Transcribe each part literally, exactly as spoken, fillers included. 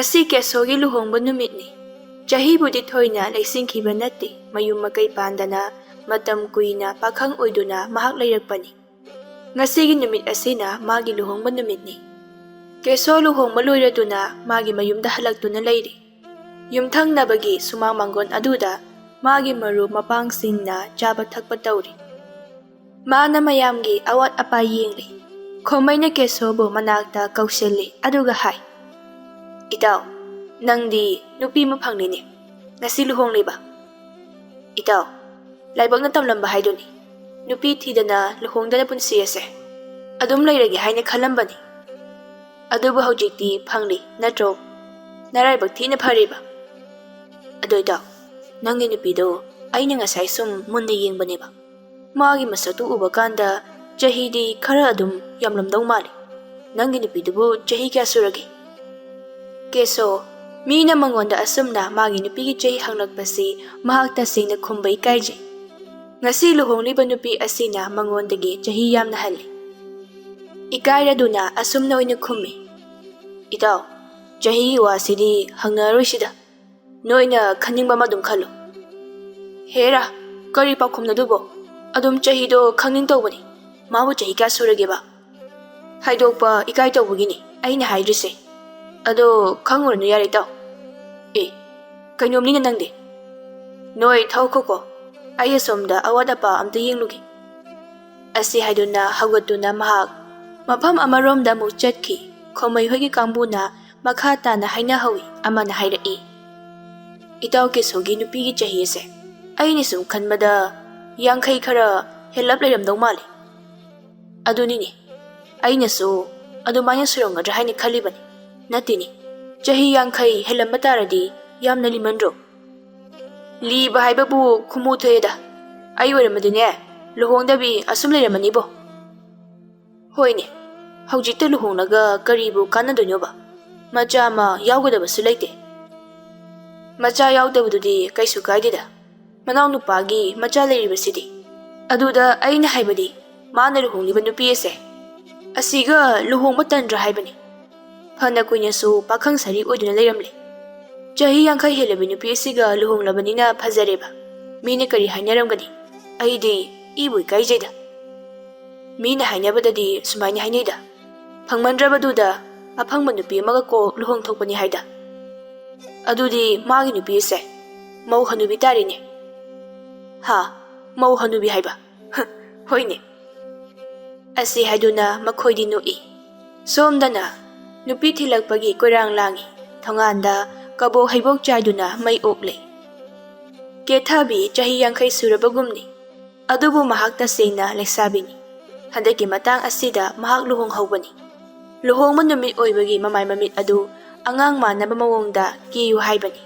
ꯉꯁꯤ ꯀꯦꯁꯣꯒꯤ ꯂꯨꯍꯣꯡꯕ ꯅꯨꯃꯤꯠꯅꯤ꯫ ꯆꯍꯤꯕꯨꯗꯤ ꯊꯣꯏꯅ ꯂꯩꯁꯤꯟꯈꯤꯕ ꯅꯠꯇꯦ꯫ ꯃꯌꯨꯝ ꯃꯀꯩ ꯄꯥꯟꯗꯅ ꯃꯇꯝ ꯀꯨꯏꯅ ꯄꯥꯈꯪ ꯑꯣꯏꯗꯨꯅ ꯃꯍꯥꯛ ꯂꯩꯔꯛꯄꯅꯤ꯫ ꯉꯁꯤꯒꯤ ꯅꯨꯃꯤꯠ ꯑꯁꯤꯅ ꯃꯥꯒꯤ ꯂꯨꯍꯣꯡꯕ ꯅꯨꯃꯤꯠꯅꯤ꯫ ꯀꯦꯁꯣ ꯂꯨꯍꯣꯡꯕ ꯂꯣꯏꯔꯗꯨꯅ ꯃꯥꯒꯤ ꯃꯌꯨꯝꯗ ꯍꯜꯂꯛꯇꯨꯅ ꯂꯩꯔꯤ꯫ ꯌꯨꯝꯊꯪꯅꯕꯒꯤ ꯁꯨꯃꯥꯡ ꯃꯥꯡꯒꯣꯟ ꯑꯗꯨꯗ ꯃꯥꯒꯤ ꯃꯔꯨꯞ ꯃꯄꯥꯡꯁꯤꯡꯅ ꯆꯥꯕ ꯊꯛꯄ ꯇꯧꯔꯤ꯫ ꯃꯥꯅ ꯃꯌꯥꯝꯒꯤ ꯑꯋꯥꯠ ꯑꯄꯥ ꯌꯦꯡꯂꯤ꯫ ꯈꯣꯃꯩꯅ ꯀꯦꯁꯣꯕꯨ ꯃꯅꯥꯛꯇ ꯀꯧꯁꯤꯜꯂꯤ ꯑꯗꯨꯒ ꯍꯥꯏ, "ꯏꯇꯥꯎ, ꯅꯪꯗꯤ ꯅꯨꯄꯤ ꯑꯃ ꯐꯪꯂꯤꯅꯦ꯫ ꯉꯁꯤ ꯂꯨꯍꯣꯡꯂꯤꯕ?" "ꯏꯇꯥꯎ, ꯂꯥꯏꯕꯛꯅ ꯇꯝꯂꯝꯕ ꯍꯥꯏꯗꯨꯅꯤ꯫ ꯅꯨꯄꯤ ꯊꯤꯗꯅ ꯂꯨꯍꯣꯡꯗꯅ ꯄꯨꯟꯁꯤ ꯑꯁꯦ꯫ ꯑꯗꯨꯝ ꯂꯩꯔꯒꯦ ꯍꯥꯏꯅ ꯈꯜꯂꯝꯕꯅꯤ꯫ ꯑꯗꯨꯕꯨ ꯍꯧꯖꯤꯛꯇꯤ ꯐꯪꯂꯤ ꯅꯠꯇ꯭ꯔꯣ? ꯅꯔꯥꯏꯕꯛ ꯊꯤꯅ ꯐꯔꯤꯕ꯫ ꯑꯗꯣ ꯏꯇꯥꯎ, ꯅꯪꯒꯤ ꯅꯨꯄꯤꯗꯣ ꯑꯩꯅ ꯉꯁꯥꯏ ꯁꯨꯝ ꯃꯨꯟꯅ ꯌꯦꯡꯕꯅꯦꯕ꯫ ꯃꯥꯒꯤ ꯃꯁꯛꯇꯨ ꯎꯕ ꯀꯥꯟꯗ ꯆꯍꯤꯗꯤ ꯈꯔ ꯑꯗꯨꯝ ꯌꯥꯝꯂꯝꯗꯧ ꯃꯥꯜꯂꯤ꯫ ꯅꯪꯒꯤ ꯅꯨꯄꯤꯗꯨꯕꯨ ꯆꯍꯤ ꯀꯌꯥ ꯁꯨꯔꯒꯦ?" ꯀꯦꯁꯣ, ꯃꯤꯅ ꯃꯉꯣꯟꯗ ꯑꯁꯨꯝꯅ ꯃꯥꯒꯤ ꯅꯨꯄꯤꯒꯤ ꯆꯍꯤ ꯍꯪꯂꯛꯄꯁꯤ ꯃꯍꯥꯛ ꯇꯁꯦꯡꯅ ꯈꯨꯝꯕ ꯏꯀꯥꯏꯖꯩ꯫ ꯉꯁꯤ ꯂꯨꯍꯣꯡꯂꯤꯕ ꯅꯨꯄꯤ ꯑꯁꯤꯅ ꯃꯉꯣꯟꯗꯒꯤ ꯆꯍꯤ ꯌꯥꯝꯅ ꯍꯜꯂꯤ꯫ ꯏꯀꯥꯏꯔꯗꯨꯅ ꯑꯁꯨꯝꯅ ꯑꯣꯏꯅ ꯈꯨꯝꯃꯤ, "ꯏꯇꯥꯎ, ꯆꯍꯤꯒꯤ ꯋꯥꯁꯤꯗꯤ ꯍꯪꯅꯔꯣꯏꯁꯤꯗ꯫ ꯅꯣꯏꯅ ꯈꯟꯅꯤꯡꯕ ꯑꯃ ꯑꯗꯨꯝ ꯈꯜꯂꯨ꯫" "ꯍꯦꯔꯥ, ꯀꯔꯤ ꯄꯥꯎꯈꯨꯝꯅꯣ ꯑꯗꯨꯕꯣ? ꯑꯗꯨꯝ ꯆꯍꯤꯗꯣ ꯈꯪꯅꯤꯡ ꯇꯧꯕꯅꯤ꯫ ꯃꯥꯕꯨ ꯆꯍꯤ ꯀꯌꯥ ꯁꯨꯔꯒꯦꯕ?" "ꯍꯥꯏꯗꯣꯛꯄ ꯏꯀꯥꯏ ꯇꯧꯕꯒꯤꯅꯤ ꯑꯩꯅ ꯍꯥꯏꯗ꯭ꯔꯤꯁꯦ꯫ ꯑꯗꯣ ꯈꯪꯉꯨꯔꯅꯨ ꯌꯥꯔꯦ ꯏꯇꯥꯎ꯫ ꯑꯦ, ꯀꯩꯅꯣꯝꯅꯤꯅ ꯅꯪꯗꯤ꯫ ꯅꯣꯏ ꯊꯧꯈꯣꯀꯣ, ꯑꯩ ꯑꯁꯣꯝꯗ ꯑꯋꯥꯠ ꯑꯄꯥ ꯑꯝꯇ ꯌꯦꯡꯂꯨꯒꯦ꯫" ꯑꯁꯤ ꯍꯥꯏꯗꯨꯅ ꯍꯧꯒꯠꯇꯨꯅ ꯃꯍꯥꯛ ꯃꯐꯝ ꯑꯃꯔꯣꯝꯗ ꯑꯃꯨꯛ ꯆꯠꯈꯤ꯫ ꯈꯣꯃꯩ ꯍꯣꯏꯒꯤ ꯀꯥꯡꯕꯨꯅ ꯃꯈꯥ ꯇꯥꯅ ꯍꯥꯏꯅꯍꯧꯏ꯫ ꯑꯃꯅ ꯍꯥꯏꯔꯛꯏ, "ꯏꯇꯥꯎ ꯀꯦꯁꯣꯒꯤ ꯅꯨꯄꯤꯒꯤ ꯆꯍꯤ ꯑꯁꯦ ꯑꯩꯅ ꯁꯨꯝ ꯈꯟꯕꯗ ꯌꯥꯡꯈꯩ ꯈꯔ ꯍꯦꯜꯂꯞ ꯂꯩꯔꯝꯗꯧ ꯃꯥꯜꯂꯤ꯫" "ꯑꯗꯨꯅꯤꯅꯦ, ꯑꯩꯅꯁꯨ ꯑꯗꯨꯃꯥꯏꯅ ꯁꯨꯔꯝꯒꯗ꯭ꯔꯥ ꯍꯥꯏꯅ ꯈꯜꯂꯤꯕꯅꯤ꯫ ꯅꯠꯇꯦꯅꯦ, ꯆꯍꯤ ꯌꯥꯡꯈꯩ ꯍꯦꯜꯂꯝꯕ ꯇꯥꯔꯗꯤ ꯌꯥꯝꯅ ꯂꯤꯃꯟꯗ꯭ꯔꯣ?" "ꯂꯤꯕ ꯍꯥꯏꯕꯕꯨ ꯈꯨꯃꯨ ꯊꯣꯛꯑꯦꯗ꯫ ꯑꯩ ꯑꯣꯏꯔꯝꯃꯗꯤꯅꯦ, ꯂꯨꯍꯣꯡꯗꯕꯤ ꯑꯁꯨꯝ ꯂꯩꯔꯝꯃꯅꯤꯕꯣ꯫" "ꯍꯣꯏꯅꯦ, ꯍꯧꯖꯤꯛꯇ ꯂꯨꯍꯣꯡꯂꯒ ꯀꯔꯤꯕꯨ ꯀꯥꯟꯅꯗꯣꯏꯅꯣꯕ? ꯃꯆꯥ ꯑꯃ ꯌꯥꯎꯒꯗꯕꯁꯨ ꯂꯩꯇꯦ꯫" "ꯃꯆꯥ ꯌꯥꯎꯗꯕꯗꯨꯗꯤ ꯀꯩꯁꯨ ꯀꯥꯏꯗꯦꯗ, ꯃꯅꯥꯎ ꯅꯨꯄꯥꯒꯤ ꯃꯆꯥ ꯂꯩꯔꯤꯕꯁꯤꯗꯤ꯫ ꯑꯗꯨꯗ ꯑꯩꯅ ꯍꯥꯏꯕꯗꯤ, ꯃꯥꯅ ꯂꯨꯍꯣꯡꯂꯤꯕ ꯅꯨꯄꯤ ꯑꯁꯦ, ꯑꯁꯤꯒ ꯂꯨꯍꯣꯡꯕ ꯇꯟꯗ꯭ꯔꯥ ꯍꯥꯏꯕꯅꯤ꯫" ꯐꯅ ꯀꯨꯏꯅꯁꯨ ꯄꯥꯈꯪ ꯁꯥꯔꯤ ꯑꯣꯏꯗꯨꯅ ꯂꯩꯔꯝꯂꯦ꯫ ꯆꯍꯤ ꯌꯥꯡꯈꯩ ꯍꯦꯜꯂꯕꯤ ꯅꯨꯄꯤ ꯑꯁꯤꯒ ꯂꯨꯍꯣꯡꯂꯕꯅꯤꯅ ꯐꯖꯔꯦꯕ꯫ ꯃꯤꯅ ꯀꯔꯤ ꯍꯥꯏꯅꯔꯝꯒꯅꯤ? ꯑꯩꯗꯤ ꯏꯕꯨ ꯏꯀꯥꯏꯖꯩꯗ꯫ ꯃꯤꯅ ꯍꯥꯏꯅꯕꯗꯗꯤ ꯁꯨꯃꯥꯏꯅ ꯍꯥꯏꯅꯩꯗ, ꯐꯪꯃꯟꯗ꯭ꯔꯕꯗꯨꯗ ꯑꯐꯪꯕ ꯅꯨꯄꯤ ꯑꯃꯒ ꯀꯣꯛ ꯂꯨꯍꯣꯡꯊꯣꯛꯄꯅꯤ ꯍꯥꯏꯗ꯫ ꯑꯗꯨꯗꯤ ꯃꯥꯒꯤ ꯅꯨꯄꯤ ꯑꯁꯦ ꯃꯧ ꯍꯅꯨꯕꯤ ꯇꯥꯔꯦꯅꯦ꯫ ꯍꯥ? ꯃꯧ ꯍꯅꯨꯕꯤ ꯍꯥꯏꯕ? ꯍꯣꯏꯅꯦ꯫ ꯑꯁꯤ ꯍꯥꯏꯗꯨꯅ ꯃꯈꯣꯏꯗꯤ ꯅꯣꯛꯏ꯫ ꯁꯣꯝꯗꯅ ꯅꯨꯄꯤ ꯊꯤꯜꯂꯛꯄꯒꯤ ꯀꯣꯏꯔꯥꯡ ꯂꯥꯡꯏ꯫ ꯊꯣꯡꯒꯥꯟꯗ ꯀꯕꯣꯛ ꯍꯩꯕꯣꯛ ꯆꯥꯏꯗꯨꯅ ꯃꯩ ꯑꯣꯛꯂꯤ꯫ ꯀꯦꯊꯕꯤ ꯆꯍꯤ ꯌꯥꯡꯈꯩ ꯁꯨꯔꯕꯒꯨꯝꯅꯤ꯫ ꯑꯗꯨꯕꯨ ꯃꯍꯥꯛ ꯇꯁꯦꯡꯅ ꯂꯩꯁꯥꯕꯤꯅꯤ꯫ ꯍꯟꯗꯛꯀꯤ ꯃꯇꯥꯡ ꯑꯁꯤꯗ ꯃꯍꯥꯛ ꯂꯨꯍꯣꯡꯍꯧꯕꯅꯤ꯫ ꯂꯨꯍꯣꯡꯕ ꯅꯨꯃꯤꯠ ꯑꯣꯏꯕꯒꯤ ꯃꯃꯥꯏ ꯃꯃꯤꯠ ꯑꯗꯨ ꯑꯉꯥꯡ ꯃꯥꯟꯅꯕ ꯃꯑꯣꯡꯗ ꯀꯦꯌꯨ ꯍꯥꯏꯕꯅꯤ꯫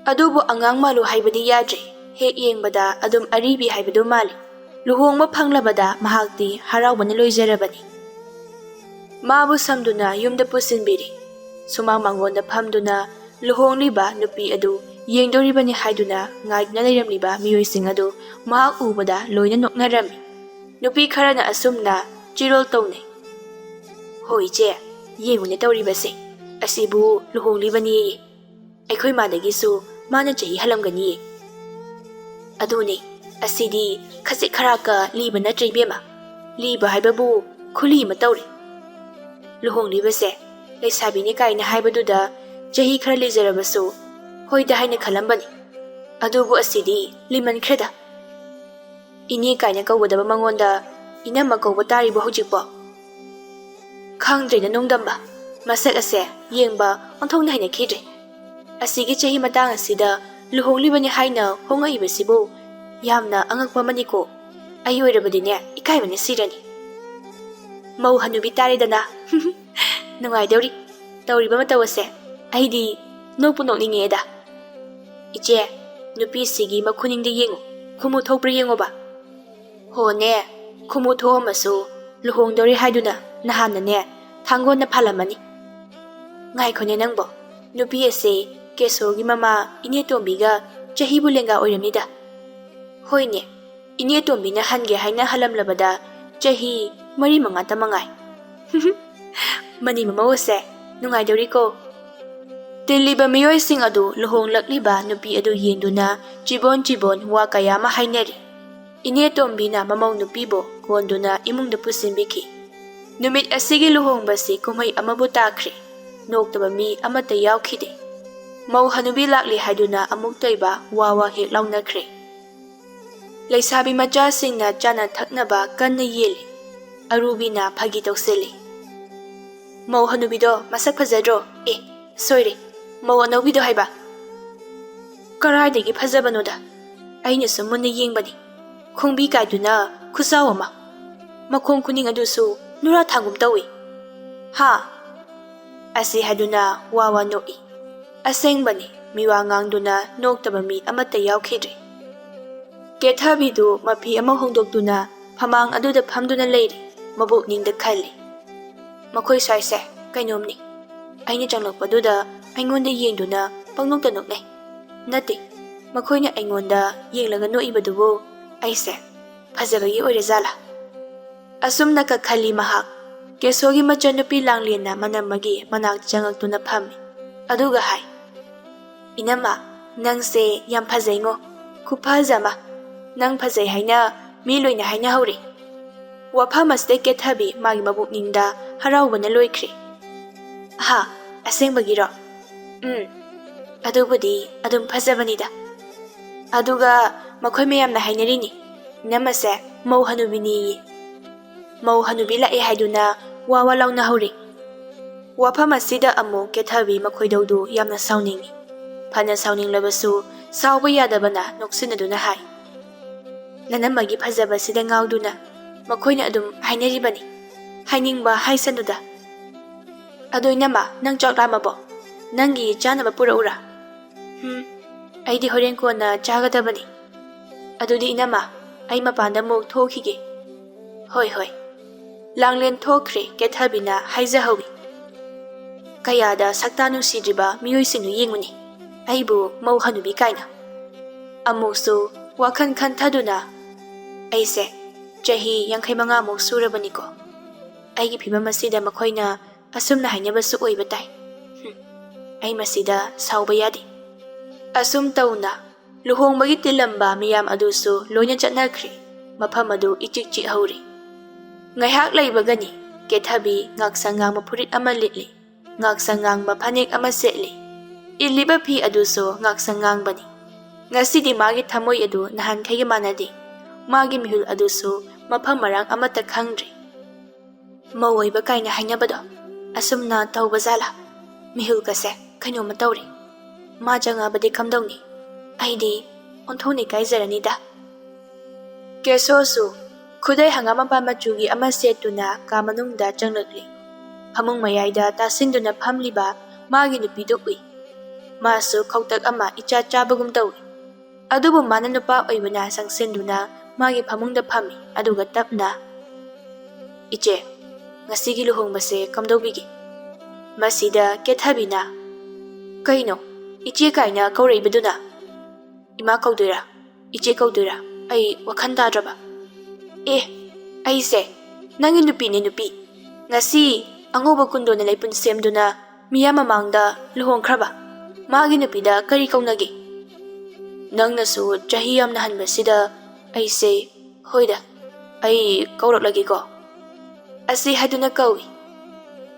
ꯑꯗꯨꯕꯨ ꯑꯉꯥꯡ ꯃꯥꯜꯂꯨ ꯍꯥꯏꯕꯗꯤ ꯌꯥꯗ꯭ꯔꯦ꯫ ꯍꯦꯛ ꯌꯦꯡꯕꯗ ꯑꯗꯨꯝ ꯑꯔꯤꯕꯤ ꯍꯥꯏꯕꯗꯨ ꯃꯥꯜꯂꯤ꯫ ꯂꯨꯍꯣꯡꯕ ꯐꯪꯂꯕꯗ ꯃꯍꯥꯛꯇꯤ ꯍꯔꯥꯎꯕꯅ ꯂꯣꯏꯖꯔꯕꯅꯤ꯫ ꯃꯥꯕꯨ ꯁꯝꯗꯨꯅ ꯌꯨꯝꯗ ꯄꯨꯁꯤꯟꯕꯤꯔꯦ꯫ ꯁꯨꯃꯥꯡ ꯃꯥꯡꯒꯣꯟꯗ ꯐꯝꯗꯨꯅ ꯂꯨꯍꯣꯡꯂꯤꯕ ꯅꯨꯄꯤ ꯑꯗꯨ ꯌꯦꯡꯗꯣꯔꯤꯕꯅꯤ ꯍꯥꯏꯗꯨꯅ ꯉꯥꯏꯗꯨꯅ ꯂꯩꯔꯝꯂꯤꯕ ꯃꯤꯑꯣꯏꯁꯤꯡ ꯑꯗꯨ ꯃꯍꯥꯛ ꯎꯕꯗ ꯂꯣꯏꯅ ꯅꯣꯛꯅꯔꯝꯃꯤ꯫ ꯅꯨꯄꯤ ꯈꯔꯅ ꯑꯁꯨꯝꯅ ꯆꯤꯔꯣꯜ ꯇꯧꯅꯩ꯫ "ꯍꯣ ꯏꯆꯦ, ꯌꯦꯡꯉꯨꯅꯦ ꯇꯧꯔꯤꯕꯁꯦ꯫ ꯑꯁꯤꯕꯨ ꯂꯨꯍꯣꯡꯂꯤꯕꯅꯦꯌꯦ꯫ ꯑꯩꯈꯣꯏ ꯃꯥꯗꯒꯤꯁꯨ ꯃꯥꯅ ꯆꯍꯤ ꯍꯜꯂꯝꯒꯅꯤꯌꯦ꯫ ꯑꯗꯨꯅꯦ, ꯑꯁꯤꯗꯤ ꯈꯖꯤꯛ ꯈꯔꯥꯛꯀ ꯂꯤꯕ ꯅꯠꯇ꯭ꯔꯦ ꯏꯕꯦꯝꯃ꯫ ꯂꯤꯕ ꯍꯥꯏꯕꯕꯨ ꯈꯨꯂꯤ ꯑꯃ ꯇꯧꯔꯦ꯫ ꯂꯨꯍꯣꯡꯂꯤꯕꯁꯦ ꯂꯩꯁꯥꯕꯤꯅꯦ ꯀꯥꯏꯅ ꯍꯥꯏꯕꯗꯨꯗ ꯆꯍꯤ ꯈꯔ ꯂꯤꯖꯔꯕꯁꯨ ꯍꯣꯏꯗ ꯍꯥꯏꯅ ꯈꯜꯂꯝꯕꯅꯤ꯫ ꯑꯗꯨꯕꯨ ꯑꯁꯤꯗꯤ ꯂꯤꯃꯟꯈ꯭ꯔꯦꯗ꯫ ꯏꯅꯦ ꯀꯥꯏꯅ ꯀꯧꯒꯗꯕ ꯃꯉꯣꯟꯗ ꯏꯅꯝꯃ ꯀꯧꯕ ꯇꯥꯔꯤꯕꯣ ꯍꯧꯖꯤꯛꯄꯣ? ꯈꯪꯗ꯭ꯔꯦꯗ ꯅꯣꯡꯗꯝꯕ, ꯃꯁꯛ ꯑꯁꯦ ꯌꯦꯡꯕ ꯑꯣꯟꯊꯣꯛꯅ ꯍꯩꯅꯈꯤꯗ꯭ꯔꯦ꯫ ꯑꯁꯤꯒꯤ ꯆꯍꯤ ꯃꯇꯥꯡ ꯑꯁꯤꯗ ꯂꯨꯍꯣꯡꯂꯤꯕꯅꯤ ꯍꯥꯏꯅ ꯍꯣꯡꯉꯛꯏꯕꯁꯤꯕꯨ ꯌꯥꯝꯅ ꯑꯉꯛꯄ ꯑꯃꯅꯤꯀꯣ꯫ ꯑꯩ ꯑꯣꯏꯔꯕꯗꯤꯅꯦ ꯏꯀꯥꯏꯕꯅ ꯁꯤꯔꯅꯤ꯫ ꯃꯧ ꯍꯅꯨꯕꯤ ꯇꯥꯔꯦꯗꯅ꯫ ꯅꯨꯡꯉꯥꯏꯗꯧꯔꯤ꯫ ꯇꯧꯔꯤꯕ ꯃꯇꯧ ꯑꯁꯦ ꯑꯩꯗꯤ ꯅꯣꯛꯄꯨ ꯅꯣꯛꯅꯤꯡꯉꯦꯗ꯫ ꯏꯆꯦ, ꯅꯨꯄꯤꯁꯤꯒꯤ ꯃꯈꯨꯅꯤꯡꯗ ꯌꯦꯡꯉꯨ, ꯈꯨꯃꯨ ꯊꯣꯛꯄ꯭ꯔꯥ ꯌꯦꯡꯉꯣꯕ꯫ ꯍꯣꯅꯦ, ꯈꯨꯃꯨ ꯊꯣꯛꯑꯝꯃꯁꯨ ꯂꯨꯍꯣꯡꯗꯧꯔꯦ ꯍꯥꯏꯗꯨꯅ ꯅꯍꯥꯟꯅꯅꯦ ꯊꯥꯡꯒꯣꯟꯅ ꯐꯥꯜꯂꯝꯃꯅꯤ꯫ ꯉꯥꯏꯈꯣꯅꯦ ꯅꯪꯕꯣ, ꯅꯨꯄꯤ ꯑꯁꯦ ꯀꯦꯁꯣꯒꯤ ꯃꯃꯥ ꯏꯅꯦ ꯇꯣꯝꯕꯤꯒ ꯆꯍꯤꯕꯨ ꯂꯦꯡꯒꯥ ꯑꯣꯏꯔꯝꯅꯤꯗ꯫ ꯍꯣꯏꯅꯦ, ꯏꯅꯦ ꯇꯣꯝꯕꯤꯅ ꯍꯟꯒꯦ ꯍꯥꯏꯅ ꯍꯜꯂꯝꯂꯕꯗ ꯆꯍꯤ ꯃꯔꯤ ꯃꯉꯥꯇ ꯃꯉꯥꯏ꯫ ꯃꯅꯤ ꯃꯃꯧ ꯑꯁꯦ ꯅꯨꯡꯉꯥꯏꯗꯧꯔꯤꯀꯣ꯫ ꯇꯤꯜꯂꯤꯕ ꯃꯤꯑꯣꯏꯁꯤꯡ ꯑꯗꯨ ꯂꯨꯍꯣꯡꯂꯛꯂꯤꯕ ꯅꯨꯄꯤ ꯑꯗꯨ ꯌꯦꯡꯗꯨꯅ ꯆꯤꯕꯣꯟ ꯆꯤꯕꯣꯟ ꯋꯥ ꯀꯌꯥ ꯑꯃ ꯍꯥꯏꯅꯔꯤ꯫ ꯏꯅꯦ ꯇꯣꯝꯕꯤꯅ ꯃꯃꯧ ꯅꯨꯄꯤꯕꯨ ꯀꯣꯟꯗꯨꯅ ꯏꯃꯨꯡꯗ ꯄꯨꯁꯤꯟꯕꯤꯈꯤ꯫ ꯅꯨꯃꯤꯠ ꯑꯁꯤꯒꯤ ꯂꯨꯍꯣꯡꯕꯁꯤ ꯀꯨꯝꯍꯩ ꯑꯃꯕꯨ ꯇꯥꯈ꯭ꯔꯦ꯫ ꯅꯣꯛꯇꯕ ꯃꯤ ꯑꯃꯠꯇ ꯌꯥꯎꯈꯤꯗꯦ꯫ ꯃꯧ ꯍꯅꯨꯕꯤ ꯂꯥꯛꯂꯤ ꯍꯥꯏꯗꯨꯅ ꯑꯃꯨꯛ ꯇꯣꯏꯕ ꯋꯥ ꯋꯥ ꯍꯦꯛ ꯂꯥꯎꯅꯈ꯭ꯔꯦ꯫ ꯂꯩꯁꯥꯕꯤ ꯃꯆꯥꯁꯤꯡꯅ ꯆꯥꯅ ꯊꯛꯅꯕ ꯀꯟꯅ ꯌꯦꯜꯂꯤ꯫ ꯑꯔꯨꯕꯤꯅ ꯐꯥꯒꯤ ꯇꯧꯁꯤꯜꯂꯤ꯫ "ꯃꯧ ꯍꯅꯨꯕꯤꯗꯣ ꯃꯁꯛ ꯐꯖꯗ꯭ꯔꯣ? ꯑꯦ, ꯁꯣꯏꯔꯦ, ꯃꯧ ꯑꯅꯧꯕꯤꯗꯣ ꯍꯥꯏꯕ꯫ ꯀꯔꯥꯏꯗꯒꯤ ꯐꯖꯕꯅꯣꯗ, ꯑꯩꯅꯁꯨ ꯃꯨꯟꯅ ꯌꯦꯡꯕꯅꯤ꯫ ꯈꯣꯡꯕꯤ ꯀꯥꯏꯗꯨꯅ ꯈꯨꯆꯥꯎ ꯑꯃ, ꯃꯈꯣꯡ ꯈꯨꯅꯤꯡ ꯑꯗꯨꯁꯨ ꯅꯨꯔꯥ ꯊꯥꯡꯒꯨꯝ ꯇꯧꯏ꯫ ꯍꯥ?" ꯑꯁꯤ ꯍꯥꯏꯗꯨꯅ ꯋꯥ ꯋꯥ ꯅꯣꯛꯏ꯫ ꯑꯁꯦꯡꯕꯅꯤ, ꯃꯤꯋꯥ ꯉꯥꯡꯗꯨꯅ ꯅꯣꯛꯇꯕ ꯃꯤ ꯑꯃꯠꯇ ꯌꯥꯎꯈꯤꯗ꯭ꯔꯦ꯫ ꯀꯦꯊꯕꯤꯗꯨ ꯃꯐꯤ ꯑꯃ ꯍꯣꯡꯗꯣꯛꯇꯨꯅ ꯐꯃꯥꯡ ꯑꯗꯨꯗ ꯐꯝꯗꯨꯅ ꯂꯩꯔꯤ꯫ ꯃꯕꯨꯛꯅꯤꯡꯗ ꯈꯜꯂꯤ, "ꯃꯈꯣꯏ ꯁ꯭ꯋꯥꯏꯁꯦ ꯀꯩꯅꯣꯝꯅꯤ꯫ ꯑꯩꯅ ꯆꯪꯂꯛꯄꯗꯨꯗ ꯑꯩꯉꯣꯟꯗ ꯌꯦꯡꯗꯨꯅ ꯄꯪꯅꯣꯛꯇ ꯅꯣꯛꯅꯩ꯫ ꯅꯠꯇꯦ, ꯃꯈꯣꯏꯅ ꯑꯩꯉꯣꯟꯗ ꯌꯦꯡꯂꯒ ꯅꯣꯛꯏꯕꯗꯨꯕꯨ ꯑꯩꯁꯦ ꯐꯖꯕꯒꯤ ꯑꯣꯏꯔꯖꯥꯠꯂꯥ?" ꯑꯁꯨꯝꯅ ꯀꯛꯈꯜꯂꯤ ꯃꯍꯥꯛ꯫ ꯀꯦꯁꯣꯒꯤ ꯃꯆꯟꯅꯨꯄꯤ ꯂꯥꯡꯂꯦꯟꯅ ꯃꯅꯝꯃꯒꯤ ꯃꯅꯥꯛꯇ ꯆꯪꯉꯛꯇꯨꯅ ꯐꯝꯃꯤ꯫ ꯑꯗꯨꯒ ꯍꯥꯏ, "ꯏꯅꯝꯃ, ꯅꯪꯁꯦ ꯌꯥꯝ ꯐꯖꯩꯉꯣ꯫ ꯈꯨꯐꯖ ꯑꯃ꯫ ꯅꯪ ꯐꯖꯩ ꯍꯥꯏꯅ ꯃꯤ ꯂꯣꯏꯅ ꯍꯥꯏꯅꯍꯧꯔꯦ꯫" ꯋꯥꯐꯝ ꯑꯁꯤꯗ ꯀꯦꯊꯕꯤ ꯃꯥꯒꯤ ꯃꯕꯨꯛꯅꯤꯡꯗ ꯍꯔꯥꯎꯕꯅ ꯂꯣꯏꯈ꯭ꯔꯦ꯫ "ꯍꯥ, ꯑꯁꯦꯡꯕꯒꯤꯔꯣ?" "ꯎꯝ, ꯑꯗꯨꯕꯨꯗꯤ ꯑꯗꯨꯝ ꯐꯖꯕꯅꯤꯗ꯫ ꯑꯗꯨꯒ ꯃꯈꯣꯏ ꯃꯌꯥꯝꯅ ꯍꯥꯏꯅꯔꯤꯅꯤ, ꯏꯅꯝꯃꯁꯦ ꯃꯧ ꯍꯅꯨꯕꯤꯅꯤꯌꯦ꯫" ꯃꯧ ꯍꯅꯨꯕꯤ ꯂꯥꯛꯑꯦ ꯍꯥꯏꯗꯨꯅ ꯋꯥ ꯋꯥ ꯂꯥꯎꯅꯍꯧꯔꯤ꯫ ꯋꯥꯐꯝ ꯑꯁꯤꯗ ꯑꯃꯨꯛ ꯀꯦꯊꯕꯤ ꯃꯈꯣꯏꯗꯧꯗꯨ ꯌꯥꯝꯅ ꯁꯥꯎꯅꯤꯡꯏ꯫ ꯐꯅ ꯁꯥꯎꯅꯤꯡꯂꯕꯁꯨ ꯁꯥꯎꯕ ꯌꯥꯗꯕꯅ ꯅꯣꯛꯁꯤꯟꯅꯗꯨꯅ ꯍꯥꯏ, "ꯅꯅꯝꯃꯒꯤ ꯐꯖꯕꯁꯤꯗ ꯉꯥꯎꯗꯨꯅ ꯃꯈꯣꯏꯅ ꯑꯗꯨꯝ ꯍꯥꯏꯅꯔꯤꯕꯅꯤ꯫ ꯍꯥꯏꯅꯤꯡꯕ ꯍꯥꯏꯁꯅꯨꯗ꯫ ꯑꯗꯣ ꯏꯅꯝꯃ, ꯅꯪ ꯆꯥꯛ ꯂꯥꯝꯃꯕꯣ? ꯅꯪꯒꯤ ꯆꯥꯅꯕ ꯄꯨꯔꯛꯎꯔꯥ?" "ꯍꯨꯝ, ꯑꯩꯗꯤ ꯍꯣꯔꯦꯟ ꯀꯣꯟꯅ ꯆꯥꯒꯗꯕꯅꯤ꯫ ꯑꯗꯨꯗꯤ ꯏꯅꯝꯃ, ꯑꯩ ꯃꯄꯥꯟꯗ ꯑꯃꯨꯛ ꯊꯣꯛꯈꯤꯒꯦ꯫" "ꯍꯣꯏ, ꯍꯣꯏ꯫" ꯂꯥꯡꯂꯦꯟ ꯊꯣꯛꯈ꯭ꯔꯦ꯫ ꯀꯦꯊꯕꯤꯅ ꯍꯥꯏꯖꯍꯧꯏ, "ꯀꯌꯥꯗ ꯁꯛꯇꯥ ꯅꯨꯡꯁꯤꯗ꯭ꯔꯤꯕ ꯃꯤꯑꯣꯏꯁꯤꯡꯅꯣ ꯌꯦꯡꯉꯨꯅꯦ, ꯑꯩꯕꯨ ꯃꯧ ꯍꯅꯨꯕꯤ ꯀꯥꯏꯅ꯫" ꯑꯃꯨꯛꯁꯨ ꯋꯥꯈꯜ ꯈꯟꯊꯗꯨꯅ, "ꯑꯩꯁꯦ ꯆꯍꯤ ꯌꯥꯡꯈꯩ ꯃꯉꯥꯃꯨꯛ ꯁꯨꯔꯕꯅꯤꯀꯣ꯫ ꯑꯩꯒꯤ ꯐꯤꯕꯝ ꯑꯁꯤꯗ ꯃꯈꯣꯏꯅ ꯑꯁꯨꯝꯅ ꯍꯥꯏꯅꯕꯁꯨ ꯑꯣꯏꯕ ꯇꯥꯏ꯫ ꯍꯨꯝ, ꯑꯩ ꯃꯁꯤꯗ ꯁꯥꯎꯕ ꯌꯥꯗꯦ꯫ ꯑꯁꯨꯝ ꯇꯧꯅ ꯂꯨꯍꯣꯡꯕꯒꯤ ꯇꯤꯜꯂꯝꯕ ꯃꯤꯌꯥꯝ ꯑꯗꯨꯁꯨ ꯂꯣꯏꯅ ꯆꯠꯅꯈ꯭ꯔꯦ꯫ ꯃꯐꯝ ꯑꯗꯨ ꯏꯆꯤꯛ ꯆꯤꯛꯍꯧꯔꯦ꯫ ꯉꯥꯏꯍꯥꯛ ꯂꯩꯕꯒꯅꯤ ꯀꯦꯊꯕꯤ ꯉꯥꯛꯁꯪ ꯉꯥꯡꯕ ꯐꯨꯔꯤꯠ ꯑꯃ ꯂꯤꯠꯂꯤ, ꯉꯥꯛꯁꯪ ꯉꯥꯡꯕ ꯐꯅꯦꯛ ꯑꯃ ꯁꯦꯠꯂꯤ꯫ ꯏꯜꯂꯤꯕ ꯐꯤ ꯑꯗꯨꯁꯨ ꯉꯥꯛꯁꯪ ꯉꯥꯡꯕꯅꯤ꯫ ꯉꯁꯤꯗꯤ ꯃꯥꯒꯤ ꯊꯃꯣꯏ ꯑꯗꯨ ꯅꯍꯥꯟꯈꯩꯒ ꯃꯥꯟꯅꯗꯦ꯫ ꯃꯥꯒꯤ ꯃꯤꯍꯨꯜ ꯑꯗꯨꯁꯨ ꯃꯐꯝ ꯃꯔꯥꯡ ꯑꯃꯠꯇ ꯈꯪꯗ꯭ꯔꯦ꯫ ꯃꯧ ꯑꯣꯏꯕ ꯀꯥꯏꯅ ꯍꯥꯏꯅꯕꯗꯣ ꯑꯁꯨꯝꯅ ꯇꯧꯕ ꯖꯥꯠꯂꯥ? ꯃꯤꯍꯨꯜꯒꯁꯦ ꯀꯩꯅꯣꯝꯃ ꯇꯧꯔꯦ꯫ ꯃꯥ ꯆꯪꯉꯕꯗꯤ ꯀꯝꯗꯧꯅꯤ? ꯑꯩꯗꯤ ꯑꯣꯟꯊꯣꯛꯅ ꯏꯀꯥꯏꯖꯔꯅꯤꯗ꯫ ꯀꯦꯁꯣꯁꯨ ꯈꯨꯗꯩ ꯍꯪꯒꯥꯝ ꯃꯄꯥꯟ ꯃꯆꯨꯒꯤ ꯑꯃ ꯁꯦꯠꯇꯨꯅ ꯀꯥ ꯃꯅꯨꯡꯗ ꯆꯪꯂꯛꯂꯤ꯫ ꯐꯃꯨꯡ ꯃꯌꯥꯏꯗ ꯇꯥꯁꯤꯟꯗꯨꯅ ꯐꯝꯂꯤꯕ ꯃꯥꯒꯤ ꯅꯨꯄꯤꯗꯨ ꯎꯏ꯫ ꯃꯥꯁꯨ ꯈꯧꯇꯛ ꯑꯃ ꯏꯆꯥ ꯆꯥꯕꯒꯨꯝ ꯇꯧꯏ꯫ ꯑꯗꯨꯕꯨ ꯃꯥꯅ ꯅꯨꯄꯥ ꯑꯣꯏꯕꯅ ꯆꯪꯁꯤꯟꯗꯨꯅ ꯃꯥꯒꯤ ꯐꯃꯨꯡꯗ ꯐꯝꯃꯤ, ꯑꯗꯨꯒ ꯇꯞꯅ, "ꯏꯆꯦ, ꯉꯁꯤꯒꯤ ꯂꯨꯍꯣꯡꯕꯁꯦ ꯀꯝꯗꯧꯕꯤꯒꯦ?" ꯃꯁꯤꯗ ꯀꯦꯊꯕꯤꯅ, "ꯀꯩꯅꯣ, ꯏꯆꯦ ꯀꯥꯏꯅ ꯀꯧꯔꯛꯏꯕꯗꯨꯅ? ꯏꯃꯥ ꯀꯧꯗꯣꯏꯔꯥ? ꯏꯆꯦ ꯀꯧꯗꯣꯏꯔꯥ? ꯑꯩ ꯋꯥꯈꯜ ꯇꯥꯗ꯭ꯔꯕ꯫ ꯑꯦ, ꯑꯩꯁꯦ ꯅꯪꯒꯤ ꯅꯨꯄꯤꯅꯦ, ꯅꯨꯄꯤ꯫ ꯉꯁꯤ ꯑꯉꯧꯕ ꯀꯨꯟꯗꯣꯅ ꯂꯩꯄꯨꯟ ꯁꯦꯝꯗꯨꯅ ꯃꯤꯌꯥꯝ ꯃꯃꯥꯡꯗ ꯂꯨꯍꯣꯡꯈ꯭ꯔꯕ꯫ ꯃꯥꯒꯤ ꯅꯨꯄꯤꯗ ꯀꯔꯤ ꯀꯧꯅꯒꯦ?" ꯅꯪꯅꯁꯨ ꯆꯍꯤ ꯌꯥꯝꯅ ꯍꯟꯕꯁꯤꯗ ꯑꯩꯁꯦ, "ꯍꯣꯏꯗ, ꯑꯩ ꯀꯧꯔꯛꯂꯒꯦꯀꯣ꯫ ꯑꯁꯤ ꯍꯥꯏꯗꯨꯅ ꯀꯧꯏ꯫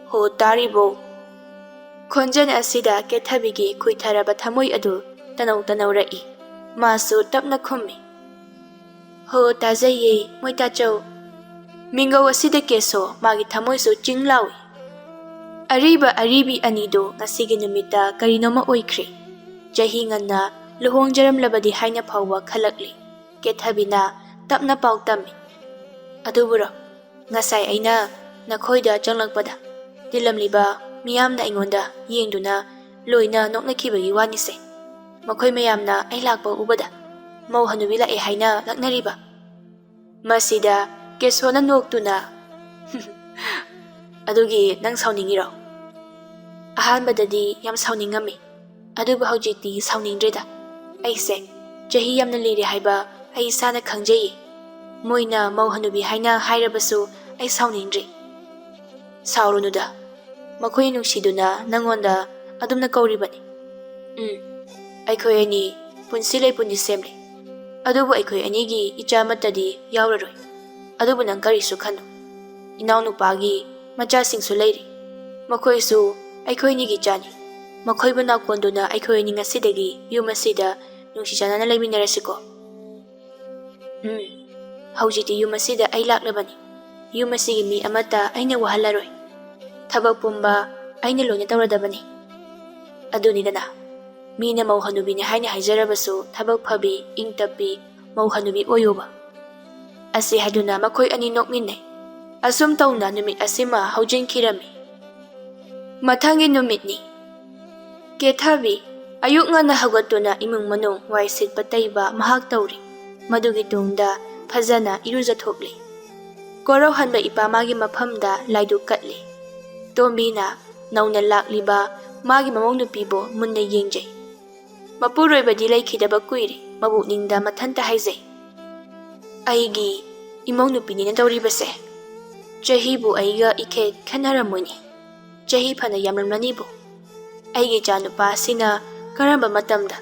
ꯍꯣ, ꯇꯥꯔꯤꯕꯣ?" ꯈꯣꯟꯖꯦꯜ ꯑꯁꯤꯗ ꯀꯦꯊꯕꯤꯒꯤ ꯈꯨꯏꯊꯔꯕ ꯊꯃꯣꯏ ꯑꯗꯨ ꯇꯅꯧ ꯇꯅꯧꯔꯛꯏ꯫ ꯃꯥꯁꯨ ꯇꯞꯅ ꯈꯨꯝꯃꯤ, "ꯍꯣ, ꯇꯥꯖꯩꯌꯦ, ꯃꯣꯏ ꯇꯥꯆꯧ꯫" ꯃꯤꯡꯒꯧ ꯑꯁꯤꯗ ꯀꯦꯁꯣ ꯃꯥꯒꯤ ꯊꯃꯣꯏꯁꯨ ꯆꯤꯡ ꯂꯥꯎꯏ꯫ ꯑꯔꯤꯕ ꯑꯔꯤꯕꯤ ꯑꯅꯤꯗꯨ ꯉꯁꯤꯒꯤ ꯅꯨꯃꯤꯠꯇ ꯀꯔꯤꯅꯣꯃ ꯑꯣꯏꯈ꯭ꯔꯦ꯫ ꯆꯍꯤ ꯉꯟꯅ ꯂꯨꯍꯣꯡꯖꯔꯝꯂꯕꯗꯤ ꯍꯥꯏꯅ ꯐꯥꯎꯕ ꯈꯜꯂꯛꯂꯤ꯫ ꯀꯦꯊꯕꯤꯅ ꯇꯞꯅ ꯄꯥꯎ ꯇꯝꯃꯤ, "ꯑꯗꯨꯕꯨꯔꯣ, ꯉꯁꯥꯏ ꯑꯩꯅ ꯅꯈꯣꯏꯗ ꯆꯪꯂꯛꯄꯗ ꯇꯤꯜꯂꯝꯂꯤꯕ ꯃꯤꯌꯥꯝꯅ ꯑꯩꯉꯣꯟꯗ ꯌꯦꯡꯗꯨꯅ ꯂꯣꯏꯅ ꯅꯣꯛꯅꯈꯤꯕꯒꯤ ꯋꯥꯅꯤꯁꯦ꯫ ꯃꯈꯣꯏ ꯃꯌꯥꯝꯅ ꯑꯩ ꯂꯥꯛꯄ ꯎꯕꯗ ꯃꯧ ꯍꯅꯨꯕꯤ ꯂꯥꯛꯑꯦ ꯍꯥꯏꯅ ꯂꯛꯅꯔꯤꯕ꯫" ꯃꯁꯤꯗ ꯀꯦꯁꯣꯅ ꯅꯣꯛꯇꯨꯅ, "ꯑꯗꯨꯒꯤ ꯅꯪ ꯁꯥꯎꯅꯤꯡꯉꯤꯔꯣ?" "ꯑꯍꯥꯟꯕꯗꯗꯤ ꯌꯥꯝ ꯁꯥꯎꯅꯤꯡꯉꯝꯃꯤ, ꯑꯗꯨꯕꯨ ꯍꯧꯖꯤꯛꯇꯤ ꯁꯥꯎꯅꯤꯡꯗ꯭ꯔꯦꯗ꯫ ꯑꯩꯁꯦ ꯆꯍꯤ ꯌꯥꯝꯅ ꯂꯤꯔꯦ ꯍꯥꯏꯕ ꯑꯩ ꯏꯁꯥꯅ ꯈꯪꯖꯩꯌꯦ꯫ ꯃꯣꯏꯅ ꯃꯧ ꯍꯅꯨꯕꯤ ꯍꯥꯏꯅ ꯍꯥꯏꯔꯕꯁꯨ ꯑꯩ ꯁꯥꯎꯅꯤꯡꯗ꯭ꯔꯦ꯫" "ꯁꯥꯎꯔꯨꯅꯨꯗ, ꯃꯈꯣꯏꯅ ꯅꯨꯡꯁꯤꯗꯨꯅ ꯅꯪꯉꯣꯟꯗ ꯑꯗꯨꯝꯅ ꯀꯧꯔꯤꯕꯅꯤ꯫ ꯎꯝ, ꯑꯩꯈꯣꯏ ꯑꯅꯤ ꯄꯨꯟꯁꯤ ꯂꯩꯄꯨꯟꯗꯤ ꯁꯦꯝꯂꯦ, ꯑꯗꯨꯕꯨ ꯑꯩꯈꯣꯏ ꯑꯅꯤꯒꯤ ꯏꯆꯥ ꯑꯃꯠꯇꯗꯤ ꯌꯥꯎꯔꯔꯣꯏ꯫ ꯑꯗꯨꯕꯨ ꯅꯪ ꯀꯔꯤꯁꯨ ꯈꯟꯅꯨ, ꯏꯅꯥꯎꯅꯨꯄꯥꯒꯤ ꯃꯆꯥꯁꯤꯡꯁꯨ ꯂꯩꯔꯤ꯫ ꯃꯈꯣꯏꯁꯨ ꯑꯩꯈꯣꯏ ꯑꯅꯤꯒꯤ ꯏꯆꯥꯅꯤ꯫ ꯃꯈꯣꯏꯕꯨ ꯅꯥꯀꯣꯟꯗꯨꯅ ꯑꯩꯈꯣꯏ ꯑꯅꯤ ꯉꯁꯤꯗꯒꯤ ꯌꯨꯝ ꯑꯁꯤꯗ ꯅꯨꯡꯁꯤ ꯆꯥꯟꯅꯅ ꯂꯩꯃꯤꯟꯅꯔꯁꯤꯀꯣ꯫ ꯎꯝ, ꯍꯧꯖꯤꯛꯇꯤ ꯌꯨꯝ ꯑꯁꯤꯗ ꯑꯩ ꯂꯥꯛꯂꯕꯅꯤ꯫ ꯌꯨꯝ ꯑꯁꯤꯒꯤ ꯃꯤ ꯑꯃꯠꯇ ꯑꯩꯅ ꯋꯥꯍꯜꯂꯔꯣꯏ꯫ ꯊꯕꯛ ꯄꯨꯝꯕ ꯑꯩꯅ ꯂꯣꯏꯅ ꯇꯧꯔꯗꯕꯅꯤ꯫ ꯑꯗꯨꯅꯤꯗꯅ, ꯃꯤꯅ ꯃꯧ ꯍꯅꯨꯕꯤꯅꯤ ꯍꯥꯏꯅ ꯍꯥꯏꯖꯔꯕꯁꯨ, ꯊꯕꯛ ꯐꯕꯤ, ꯏꯪ ꯇꯞꯄꯤ ꯃꯧ ꯍꯅꯨꯕꯤ ꯑꯣꯏꯌꯨꯕ꯫ ꯑꯁꯤ ꯍꯥꯏꯗꯨꯅ ꯃꯈꯣꯏ ꯑꯅꯤ ꯅꯣꯛꯃꯤꯟꯅꯩ꯫ ꯑꯁꯨꯝ ꯇꯧꯅ ꯅꯨꯃꯤꯠ ꯑꯁꯤꯃ ꯍꯧꯖꯤꯟꯈꯤꯔꯝꯃꯤ꯫ ꯃꯊꯪꯒꯤ ꯅꯨꯃꯤꯠꯅꯤ꯫ ꯀꯦꯊꯕꯤ ꯑꯌꯨꯛ ꯉꯟꯅ ꯍꯧꯒꯠꯇꯨꯅ ꯏꯃꯨꯡ ꯃꯅꯨꯡ ꯋꯥꯏ ꯁꯤꯠꯄ ꯇꯩꯕ ꯃꯍꯥꯛ ꯇꯧꯔꯤ꯫ ꯃꯗꯨꯒꯤ ꯇꯨꯡꯗ ꯐꯖꯅ ꯏꯔꯨꯖꯊꯣꯛꯂꯤ꯫ ꯀꯣꯔꯧꯍꯟꯕ ꯏꯄꯥ ꯃꯥꯒꯤ ꯃꯐꯝꯗ ꯂꯥꯏꯗꯨꯛ ꯀꯠꯂꯤ꯫ ꯇꯣꯝꯕꯤꯅ ꯅꯧꯅ ꯂꯥꯛꯂꯤꯕ ꯃꯥꯒꯤ ꯃꯃꯧ ꯅꯨꯄꯤꯕꯨ ꯃꯨꯟꯅ ꯌꯦꯡꯖꯩ꯫ ꯃꯄꯨꯔꯣꯏꯕꯗꯤ ꯂꯩꯈꯤꯗꯕ ꯀꯨꯏꯔꯦ꯫ ꯃꯕꯨꯛꯅꯤꯡꯗ ꯃꯊꯟꯇ ꯍꯥꯏꯖꯩ, "ꯑꯩꯒꯤ ꯏꯃꯧ ꯅꯨꯄꯤꯅꯤꯅ ꯇꯧꯔꯤꯕꯁꯦ꯫ ꯆꯍꯤꯕꯨ ꯑꯩꯒ ꯏꯈꯦꯠ ꯈꯦꯠꯅꯔꯝꯃꯣꯏꯅꯦ꯫ ꯆꯍꯤ ꯐꯅ ꯌꯥꯝꯂꯝꯂꯅꯤꯕꯨ꯫ ꯑꯩꯒꯤ ꯏꯆꯥ ꯅꯨꯄꯥ ꯑꯁꯤꯅ ꯀꯔꯝꯕ ꯃꯇꯝꯗ,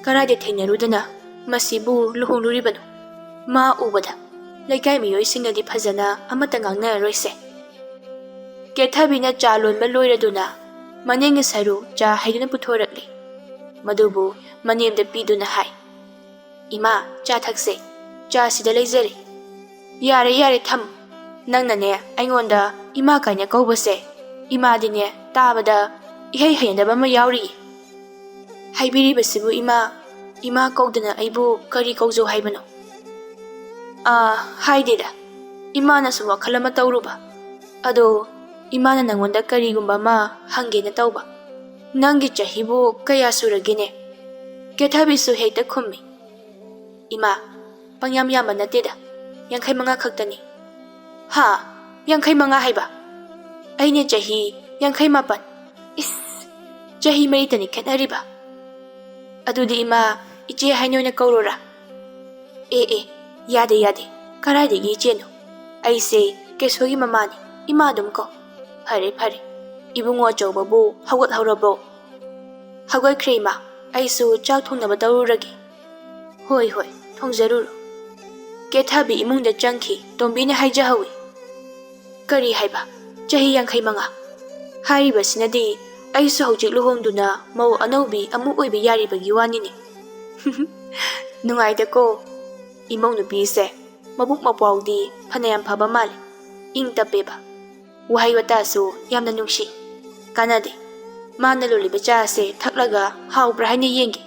ꯀꯗꯥꯏꯗ ꯊꯦꯡꯅꯔꯨꯗꯅ ꯃꯁꯤꯕꯨ ꯂꯨꯍꯣꯡꯂꯨꯔꯤꯕꯅꯣ? ꯃꯥ ꯎꯕꯗ ꯂꯩꯀꯥꯏ ꯃꯤꯑꯣꯏꯁꯤꯡꯅꯗꯤ ꯐꯖꯅ ꯑꯃꯠꯇ ꯉꯥꯡꯅꯔꯔꯣꯏꯁꯦ꯫" ꯀꯦꯊꯕꯤꯅ ꯆꯥ ꯂꯣꯟꯕ ꯂꯣꯏꯔꯗꯨꯅ ꯃꯅꯤꯡꯒꯤ ꯁꯔꯨ ꯆꯥ ꯍꯩꯗꯨꯅ ꯄꯨꯊꯣꯔꯛꯂꯤ꯫ ꯃꯗꯨꯕꯨ ꯃꯅꯦꯝꯗ ꯄꯤꯗꯨꯅ ꯍꯥꯏ, "ꯏꯃꯥ, ꯆꯥ ꯊꯛꯁꯦ꯫ ꯆꯥ ꯁꯤꯗ ꯂꯩꯖꯔꯦ꯫" "ꯌꯥꯔꯦ, ꯌꯥꯔꯦ, ꯊꯝ꯫ ꯅꯪꯅꯅꯦ ꯑꯩꯉꯣꯟꯗ ꯏꯃꯥ ꯀꯥꯏꯅ ꯀꯧꯕꯁꯦ, ꯏꯃꯥꯗꯤꯅꯦ ꯇꯥꯕꯗ ꯏꯍꯩ ꯍꯩꯅꯗꯕ ꯑꯃ ꯌꯥꯎꯔꯤꯌꯦ꯫" "ꯍꯥꯏꯕꯤꯔꯤꯕꯁꯤꯕꯨ ꯏꯃꯥ, ꯏꯃꯥ ꯀꯧꯗꯅ ꯑꯩꯕꯨ ꯀꯔꯤ ꯀꯧꯖꯧ ꯍꯥꯏꯕꯅꯣ?" "ꯑꯥ, ꯍꯥꯏꯗꯦꯗ, ꯏꯃꯥꯅꯁꯨ ꯋꯥꯈꯜ ꯑꯃ ꯇꯧꯔꯨꯕ꯫ ꯑꯗꯣ ꯏꯃꯥꯅ ꯅꯪꯉꯣꯟꯗ ꯀꯔꯤꯒꯨꯝꯕ ꯑꯃ ꯍꯪꯒꯦꯅ ꯇꯧꯕ꯫ ꯅꯪꯒꯤ ꯆꯍꯤꯕꯨ ꯀꯌꯥ ꯁꯨꯔꯒꯦꯅꯦ?" ꯀꯦꯊꯕꯤꯁꯨ ꯍꯦꯛꯇ ꯈꯨꯝꯃꯤ, "ꯏꯃꯥ, ꯄꯪꯌꯥꯝ ꯌꯥꯝꯕ ꯅꯠꯇꯦꯗ, ꯌꯥꯡꯈꯩ ꯃꯉꯥ ꯈꯛꯇꯅꯤ꯫" "ꯍꯥ? ꯌꯥꯡꯈꯩ ꯃꯉꯥ ꯍꯥꯏꯕ? ꯑꯩꯅꯦ ꯆꯍꯤ ꯌꯥꯡꯈꯩ ꯃꯥꯄꯟ꯫ ꯏꯁ, ꯆꯍꯤ ꯃꯔꯤꯇꯅꯤ ꯈꯦꯠꯅꯔꯤꯕ꯫ ꯑꯗꯨꯗꯤ ꯏꯃꯥ, ꯏꯆꯦ ꯍꯥꯏꯅ ꯑꯣꯏꯅ ꯀꯧꯔꯣꯔꯥ?" "ꯑꯦ, ꯑꯦ, ꯌꯥꯗꯦ, ꯌꯥꯗꯦ꯫ ꯀꯗꯥꯏꯗꯒꯤ ꯏꯆꯦꯅꯣ? ꯑꯩꯁꯦ ꯀꯦꯁꯣꯒꯤ ꯃꯃꯥꯅꯤ꯫ ꯏꯃꯥ ꯑꯗꯨꯝ ꯀꯧ꯫" "ꯐꯔꯦ, ꯐꯔꯦ꯫ "ꯏꯕꯨꯡꯉꯣ ꯑꯆꯧꯕꯕꯨ ꯍꯧꯒꯠꯍꯧꯔꯕ꯭ꯔꯣ?" "ꯍꯧꯒꯠꯈ꯭ꯔꯦ ꯏꯃꯥ, ꯑꯩꯁꯨ ꯆꯥꯛ ꯊꯣꯡꯅꯕ ꯇꯧꯔꯨꯔꯒꯦ꯫" "ꯍꯣꯏ ꯍꯣꯏ, ꯊꯣꯡꯖꯔꯨꯔꯣ꯫" ꯀꯦꯊꯕꯤ ꯏꯃꯨꯡꯗ ꯆꯪꯈꯤ꯫ ꯇꯣꯝꯕꯤꯅ ꯍꯥꯏꯖꯍꯧꯏ꯫ "ꯀꯔꯤ ꯍꯥꯏꯕ? ꯆꯍꯤ ꯌꯥꯡꯈꯩ ꯃꯉꯥ? ꯍꯥꯏꯔꯤꯕꯁꯤꯅꯗꯤ ꯑꯩꯁꯨ ꯍꯧꯖꯤꯛ ꯂꯨꯍꯣꯡꯗꯨꯅ ꯃꯧ ꯑꯅꯧꯕꯤ ꯑꯃꯨꯛ ꯑꯣꯏꯕ ꯌꯥꯔꯤꯕꯒꯤ ꯋꯥꯅꯤꯅꯦ꯫" "ꯅꯨꯡꯉꯥꯏꯗꯀꯣ꯫ ꯏꯃꯧ ꯅꯨꯄꯤꯁꯦ ꯃꯕꯨꯛ ꯃꯄꯥꯎꯗꯤ ꯐꯅꯌꯥꯝ ꯐꯕ ꯃꯥꯜꯂꯦ꯫ ꯏꯪ ꯇꯞꯄꯦꯕ꯫ ꯋꯥꯍꯩ ꯋꯥꯇꯥꯁꯨ ꯌꯥꯝꯅ ꯅꯨꯡꯁꯤ꯫ ꯀꯥꯟꯅꯗꯦ꯫ ꯃꯥꯅ ꯂꯣꯜꯂꯤꯕ ꯆꯥꯁꯦ ꯊꯛꯂꯒ ꯍꯥꯎꯕ꯭ꯔꯥ ꯍꯥꯏꯅ ꯌꯦꯡꯒꯦ꯫"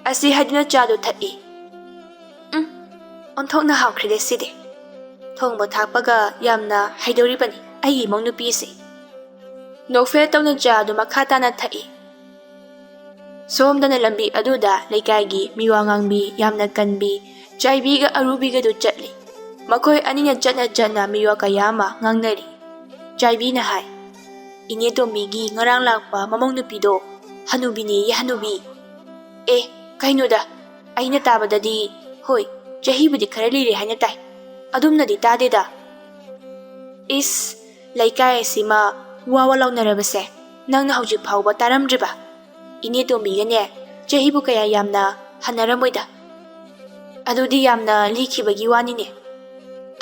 ꯑꯁꯤ ꯍꯥꯏꯗꯨꯅ ꯆꯥꯗꯨ ꯊꯛꯏ꯫ "ꯎꯝ, ꯑꯣꯟꯊꯣꯛꯅ ꯍꯥꯎꯈ꯭ꯔꯦꯗꯦ ꯁꯤꯗꯤ꯫ ꯊꯣꯡꯕ ꯊꯥꯛꯄꯒ ꯌꯥꯝꯅ ꯍꯩꯗꯧꯔꯤꯕꯅꯤ ꯑꯩꯒꯤ ꯏꯃꯧ ꯅꯨꯄꯤꯁꯦ꯫" ꯅꯣꯛꯐꯦꯠ ꯇꯧꯅ ꯆꯥꯗꯨ ꯃꯈꯥ ꯇꯥꯅ ꯊꯛꯏ꯫ ꯁꯣꯝꯗꯅ ꯂꯝꯕꯤ ꯑꯗꯨꯗ ꯂꯩꯀꯥꯏꯒꯤ ꯃꯤꯋꯥ ꯉꯥꯡꯕꯤ ꯌꯥꯝꯅ ꯀꯟꯕꯤ ꯆꯥꯏꯕꯤꯒ ꯑꯔꯨꯕꯤꯒꯗꯨ ꯆꯠꯂꯤ꯫ ꯃꯈꯣꯏ ꯑꯅꯤꯅ ꯆꯠꯅ ꯆꯠꯅ ꯃꯤꯋꯥ ꯀꯌꯥ ꯑꯃ ꯉꯥꯡꯅꯔꯤ꯫ ꯆꯥꯏꯕꯤꯅ ꯍꯥꯏ, "ꯏꯅꯦ ꯇꯣꯝꯕꯤꯒꯤ ꯉꯔꯥꯡ ꯂꯥꯛꯄ ꯃꯃꯧ ꯅꯨꯄꯤꯗꯣ ꯍꯅꯨꯕꯤꯅꯦꯌꯦ, ꯍꯅꯨꯕꯤ꯫" "ꯑꯦ, ꯀꯩꯅꯣꯗ, ꯑꯩꯅ ꯇꯥꯕꯗꯗꯤ, ꯍꯣꯏ, ꯆꯍꯤꯕꯨꯗꯤ ꯈꯔ ꯂꯤꯔꯦ ꯍꯥꯏꯅ ꯇꯥꯏ꯫ ꯑꯗꯨꯝꯅꯗꯤ ꯇꯥꯗꯦꯗ꯫" "ꯏꯁ, ꯂꯩꯀꯥꯏ ꯑꯁꯤꯃ ꯋꯥ ꯋꯥ ꯂꯥꯎꯅꯔꯕꯁꯦ ꯅꯪꯅ ꯍꯧꯖꯤꯛ ꯐꯥꯎꯕ ꯇꯥꯔꯝꯗ꯭ꯔꯤꯕ? ꯏꯅꯦ ꯇꯣꯝꯕꯤꯒꯅꯦ ꯆꯍꯤꯕꯨ ꯀꯌꯥ ꯌꯥꯝꯅ ꯍꯟꯅꯔꯝꯃꯣꯏꯗ꯫ ꯑꯗꯨꯗꯤ ꯌꯥꯝꯅ ꯂꯤꯈꯤꯕꯒꯤ ꯋꯥꯅꯤꯅꯦ꯫"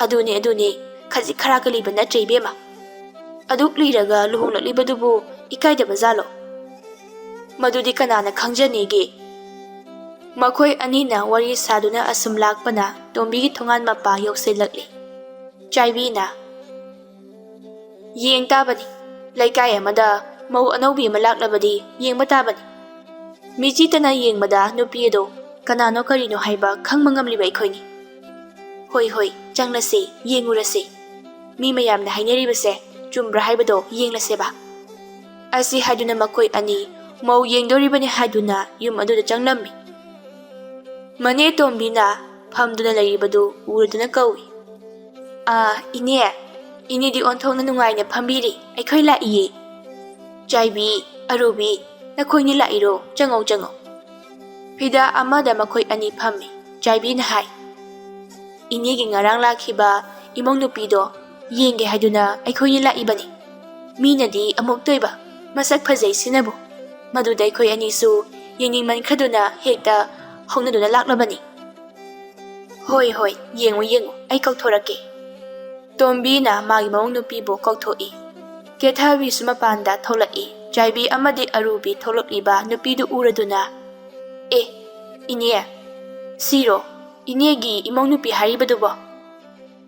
"ꯑꯗꯨꯅꯦ, ꯑꯗꯨꯅꯦ, ꯈꯖꯤꯛ ꯈꯔꯥꯛꯀ ꯂꯤꯕ ꯅꯠꯇ꯭ꯔꯦ ꯏꯕꯦꯝꯃ꯫ ꯑꯗꯨꯛ ꯂꯤꯔꯒ ꯂꯨꯍꯣꯡꯂꯛꯂꯤꯕꯗꯨꯕꯨ ꯏꯀꯥꯏꯗꯕ ꯖꯥꯠꯂꯣ? ꯃꯗꯨꯗꯤ ꯀꯅꯥꯅ ꯈꯪꯖꯅꯤꯒꯦ?" ꯃꯈꯣꯏ ꯑꯅꯤꯅ ꯋꯥꯔꯤ ꯁꯥꯗꯨꯅ ꯑꯁꯨꯝ ꯂꯥꯛꯄꯅ ꯇꯣꯝꯕꯤꯒꯤ ꯊꯣꯡꯒꯥꯟ ꯃꯄꯥ ꯌꯧꯁꯤꯜꯂꯛꯂꯤ꯫ ꯆꯥꯏꯕꯤꯅ, "ꯌꯦꯡ ꯇꯥꯕꯅꯤ, ꯂꯩꯀꯥꯏ ꯑꯃꯗ ꯃꯧ ꯑꯅꯧꯕꯤ ꯑꯃ ꯂꯥꯛꯂꯕꯗꯤ ꯌꯦꯡꯕ ꯇꯥꯕꯅꯤ꯫ ꯃꯤꯆꯤꯇꯅ ꯌꯦꯡꯕꯗ ꯅꯨꯄꯤ ꯑꯗꯣ ꯀꯅꯥꯅꯣ ꯀꯔꯤꯅꯣ ꯍꯥꯏꯕ ꯈꯪꯕ ꯉꯝꯂꯤꯕ ꯑꯩꯈꯣꯏꯅꯤ꯫ ꯍꯣꯏ ꯍꯣꯏ, ꯆꯪꯂꯁꯤ, ꯌꯦꯡꯉꯨꯔꯁꯤ꯫ ꯃꯤ ꯃꯌꯥꯝꯅ ꯍꯥꯏꯅꯔꯤꯕꯁꯦ ꯆꯨꯝꯕ꯭ꯔꯥ ꯍꯥꯏꯕꯗꯣ ꯌꯦꯡꯂꯁꯦꯕ꯫" ꯑꯁꯤ ꯍꯥꯏꯗꯨꯅ ꯃꯈꯣꯏ ꯑꯅꯤ ꯃꯧ ꯌꯦꯡꯗꯣꯔꯤꯕꯅꯤ ꯍꯥꯏꯗꯨꯅ ꯌꯨꯝ ꯑꯗꯨꯗ ꯆꯪꯂꯝꯃꯤ꯫ ꯃꯅꯦ ꯇꯣꯝꯕꯤꯅ ꯐꯝꯗꯨꯅ ꯂꯩꯔꯤꯕꯗꯨ ꯎꯔꯗꯨꯅ ꯀꯧꯏ, "ꯑꯥ, ꯏꯅꯦ, ꯏꯅꯦꯗꯤ ꯑꯣꯟꯊꯣꯛꯅ ꯅꯨꯡꯉꯥꯏꯅ ꯐꯝꯕꯤꯔꯤ, ꯑꯩꯈꯣꯏ ꯂꯥꯛꯏꯌꯦ꯫ ꯆꯥꯏꯕꯤ, ꯑꯔꯨꯕꯤ, ꯅꯈꯣꯏꯅꯤ ꯂꯥꯛꯏꯔꯣ? ꯆꯪꯉꯧ, ꯆꯪꯉꯧ꯫" ꯐꯤꯗꯥ ꯑꯃꯗ ꯃꯈꯣꯏ ꯑꯅꯤ ꯐꯝꯃꯤ꯫ ꯆꯥꯏꯕꯤꯅ ꯍꯥꯏ, "ꯏꯅꯦꯒꯤ ꯉꯔꯥꯡ ꯂꯥꯛꯈꯤꯕ ꯏꯃꯧ ꯅꯨꯄꯤꯗꯣ ꯌꯦꯡꯒꯦ ꯍꯥꯏꯗꯨꯅ ꯑꯩꯈꯣꯏꯅꯤ ꯂꯥꯛꯏꯕꯅꯤ꯫" ꯃꯤꯅꯗꯤ ꯑꯃꯨꯛꯇꯣꯏꯕ ꯃꯁꯛ ꯐꯖꯩ ꯁꯤꯅꯕꯨ꯫ ꯃꯗꯨꯗ ꯑꯩꯈꯣꯏ ꯑꯅꯤꯁꯨ ꯌꯦꯡꯅꯤꯡꯃꯟꯈ꯭ꯔꯗꯨꯅ ꯍꯦꯛꯇ ꯍꯧꯅꯗꯨꯅ ꯂꯥꯛꯂꯕꯅꯤ꯫ "ꯍꯣꯏ, ꯍꯣꯏ, ꯌꯦꯡꯉꯨ, ꯌꯦꯡꯉꯨ, ꯑꯩ ꯀꯧꯊꯣꯔꯛꯀꯦ꯫" ꯇꯣꯝꯕꯤꯅ ꯃꯥꯒꯤ ꯃꯃꯧ ꯅꯨꯄꯤꯕꯨ ꯀꯧꯊꯣꯛꯏ꯫ ꯀꯦꯊꯕꯤꯁꯨ ꯃꯄꯥꯟꯗ ꯊꯣꯛꯂꯛꯏ꯫ ꯆꯥꯏꯕꯤ ꯑꯃꯗꯤ ꯑꯔꯨꯕꯤ ꯊꯣꯛꯂꯛꯂꯤꯕ ꯅꯨꯄꯤꯗꯨ ꯎꯔꯗꯨꯅ, "ꯑꯦ, ꯏꯅꯦ, ꯁꯤꯔꯣ ꯏꯅꯦꯒꯤ ꯏꯃꯧ ꯅꯨꯄꯤ ꯍꯥꯏꯔꯤꯕꯗꯨꯕꯣ?"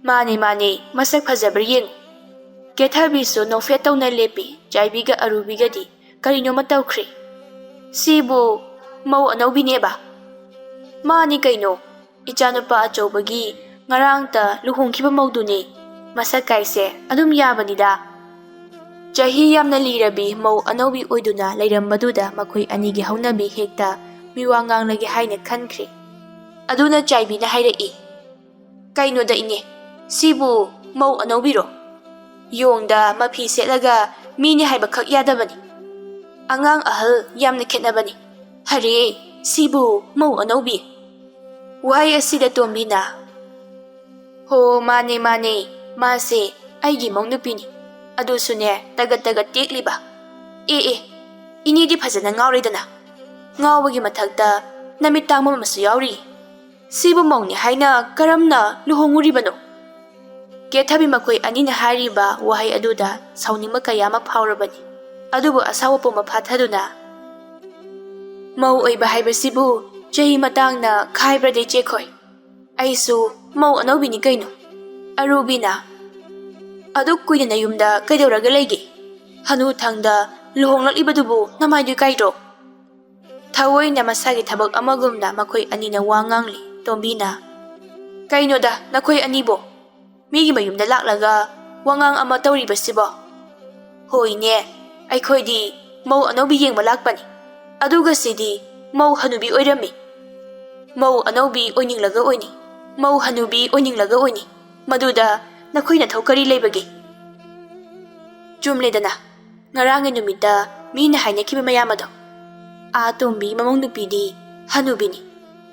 "ꯃꯥꯅꯦ, ꯃꯥꯅꯦ, ꯃꯁꯛ ꯐꯖꯕ꯭ꯔꯥ ꯌꯦꯡꯉꯨ꯫" ꯀꯦꯊꯕꯤꯁꯨ ꯅꯣꯛꯐꯦꯠ ꯇꯧꯅ ꯂꯦꯞꯄꯤ꯫ ꯆꯥꯏꯕꯤꯒ ꯑꯔꯨꯕꯤꯒꯗꯤ ꯀꯔꯤꯅꯣꯃ ꯇꯧꯈ꯭ꯔꯦ꯫ "ꯁꯤꯕꯨ ꯃꯧ ꯑꯅꯧꯕꯤꯅꯦꯕ?" "ꯃꯥꯅꯤ ꯀꯩꯅꯣ, ꯏꯆꯥꯅꯨꯄꯥ ꯑꯆꯧꯕꯒꯤ ꯉꯔꯥꯡꯇ ꯂꯨꯍꯣꯡꯈꯤꯕ ꯃꯧꯗꯨꯅꯤ꯫ ꯃꯁꯛ ꯀꯥꯏꯁꯦ ꯑꯗꯨꯝ ꯌꯥꯕꯅꯤꯗ꯫" ꯆꯍꯤ ꯌꯥꯝꯅ ꯂꯤꯔꯕꯤ ꯃꯧ ꯑꯅꯧꯕꯤ ꯑꯣꯏꯗꯨꯅ ꯂꯩꯔꯝꯕꯗꯨꯗ ꯃꯈꯣꯏ ꯑꯅꯤꯒꯤ ꯍꯧꯅꯕꯤ ꯍꯦꯛꯇ ꯃꯤꯋꯥ ꯉꯥꯡꯂꯒꯦ ꯍꯥꯏꯅ ꯈꯟꯈ꯭ꯔꯦ꯫ ꯑꯗꯨꯅ ꯆꯥꯏꯕꯤꯅ ꯍꯥꯏꯔꯛꯏ, "ꯀꯩꯅꯣꯗ ꯏꯅꯦ, ꯁꯤꯕꯨ ꯃꯧ ꯑꯅꯧꯕꯤꯔꯣ? ꯌꯣꯡꯗ ꯃꯐꯤ ꯁꯦꯠꯂꯒ ꯃꯤꯅꯤ ꯍꯥꯏꯕꯈꯛ ꯌꯥꯗꯕꯅꯤ꯫ ꯑꯉꯥꯡ ꯑꯍꯜ ꯌꯥꯝꯅ ꯈꯦꯠꯅꯕꯅꯤ꯫ ꯍꯔꯦ, ꯁꯤꯕꯨ ꯃꯧ ꯑꯅꯧꯕꯤ?" ꯋꯥꯍꯩ ꯑꯁꯤꯗ ꯇꯣꯝꯕꯤꯅ, "ꯍꯣ, ꯃꯥꯅꯦ, ꯃꯥꯅꯦ, ꯃꯥꯁꯦ ꯑꯩꯒꯤ ꯃꯧ ꯅꯨꯄꯤꯅꯤ꯫ ꯑꯗꯨꯁꯨꯅꯦ, ꯇꯒꯠ ꯇꯒꯠ ꯇꯦꯛꯂꯤꯕ꯫ ꯑꯦ, ꯑꯦ, ꯏꯅꯦꯗꯤ ꯐꯖꯅ ꯉꯥꯎꯔꯦꯗꯅ꯫ ꯉꯥꯎꯕꯒꯤ ꯃꯊꯛꯇ ꯅꯃꯤꯠ ꯇꯥꯡꯕ ꯑꯃꯁꯨ ꯌꯥꯎꯔꯤ꯫ ꯁꯤꯕꯨ ꯃꯧꯅꯤ ꯍꯥꯏꯅ ꯀꯔꯝꯅ ꯂꯨꯍꯣꯡꯉꯨꯔꯤꯕꯅꯣ?" ꯀꯦꯊꯕꯤ ꯃꯈꯣꯏ ꯑꯅꯤꯅ ꯍꯥꯏꯔꯤꯕ ꯋꯥꯍꯩ ꯑꯗꯨꯗ ꯁꯥꯎꯅꯤꯡꯕ ꯀꯌꯥ ꯑꯃ ꯐꯥꯎꯔꯕꯅꯤ꯫ ꯑꯗꯨꯕꯨ ꯑꯁꯥꯎꯕ ꯄꯨꯝꯕ ꯐꯥꯊꯗꯨꯅ, "ꯃꯧ ꯑꯣꯏꯕ ꯍꯥꯏꯕꯁꯤꯕꯨ ꯆꯍꯤ ꯃꯇꯥꯡꯅ ꯈꯥꯏꯕ꯭ꯔꯗꯤ ꯏꯆꯦꯈꯣꯏ? ꯑꯩꯁꯨ ꯃꯧ ꯑꯅꯧꯕꯤꯅꯤ ꯀꯩꯅꯣ꯫" ꯑꯔꯨꯕꯤꯅ, "ꯑꯗꯨꯛ ꯀꯨꯏꯅ ꯅꯌꯨꯝꯗ ꯀꯩꯗꯧꯔꯒ ꯂꯩꯒꯦ? ꯍꯅꯨꯊꯪꯗ ꯂꯨꯍꯣꯡꯂꯛꯂꯤꯕꯗꯨꯕꯨ ꯅꯃꯥꯏꯗꯨ ꯏꯀꯥꯏꯗ꯭ꯔꯣ?" ꯊꯑꯣꯏꯅ ꯃꯁꯥꯒꯤ ꯊꯕꯛ ꯑꯃꯒꯨꯝꯅ ꯃꯈꯣꯏ ꯑꯅꯤꯅ ꯋꯥ ꯉꯥꯡꯂꯤ꯫ ꯇꯣꯝꯕꯤꯅ, "ꯀꯩꯅꯣꯗ ꯅꯈꯣꯏ ꯑꯅꯤꯕꯣ? ꯃꯤꯒꯤ ꯃꯌꯨꯝꯗ ꯂꯥꯛꯂꯒ ꯋꯥꯉꯥꯡ ꯑꯃ ꯇꯧꯔꯤꯕꯁꯤꯕꯣ? ꯍꯣꯏꯅꯦ, ꯑꯩꯈꯣꯏꯗꯤ ꯃꯧ ꯑꯅꯧꯕꯤ ꯌꯦꯡꯕ ꯂꯥꯛꯄꯅꯤ꯫ ꯑꯗꯨꯒ ꯁꯤꯗꯤ ꯃꯧ ꯍꯅꯨꯕꯤ ꯑꯣꯏꯔꯝꯃꯤ꯫ ꯃꯧ ꯑꯅꯧꯕꯤ ꯑꯣꯏꯅꯤꯡꯂꯒ ꯑꯣꯏꯅꯤ, ꯃꯧ ꯍꯅꯨꯕꯤ ꯑꯣꯏꯅꯤꯡꯂꯒ ꯑꯣꯏꯅꯤ꯫ ꯃꯗꯨꯗ ꯅꯈꯣꯏ ꯅꯊꯧ ꯀꯔꯤ ꯂꯩꯕꯒꯦ?" ꯆꯨꯝꯂꯦꯗꯅ, ꯉꯔꯥꯡꯒꯤ ꯅꯨꯃꯤꯠꯇ ꯃꯤꯅ ꯍꯥꯏꯅꯈꯤꯕ ꯃꯌꯥꯝ ꯑꯗꯣ꯫ ꯑꯥ ꯇꯣꯝꯕꯤ ꯃꯃꯧ ꯅꯨꯄꯤꯗꯤ ꯍꯅꯨꯕꯤꯅꯤ꯫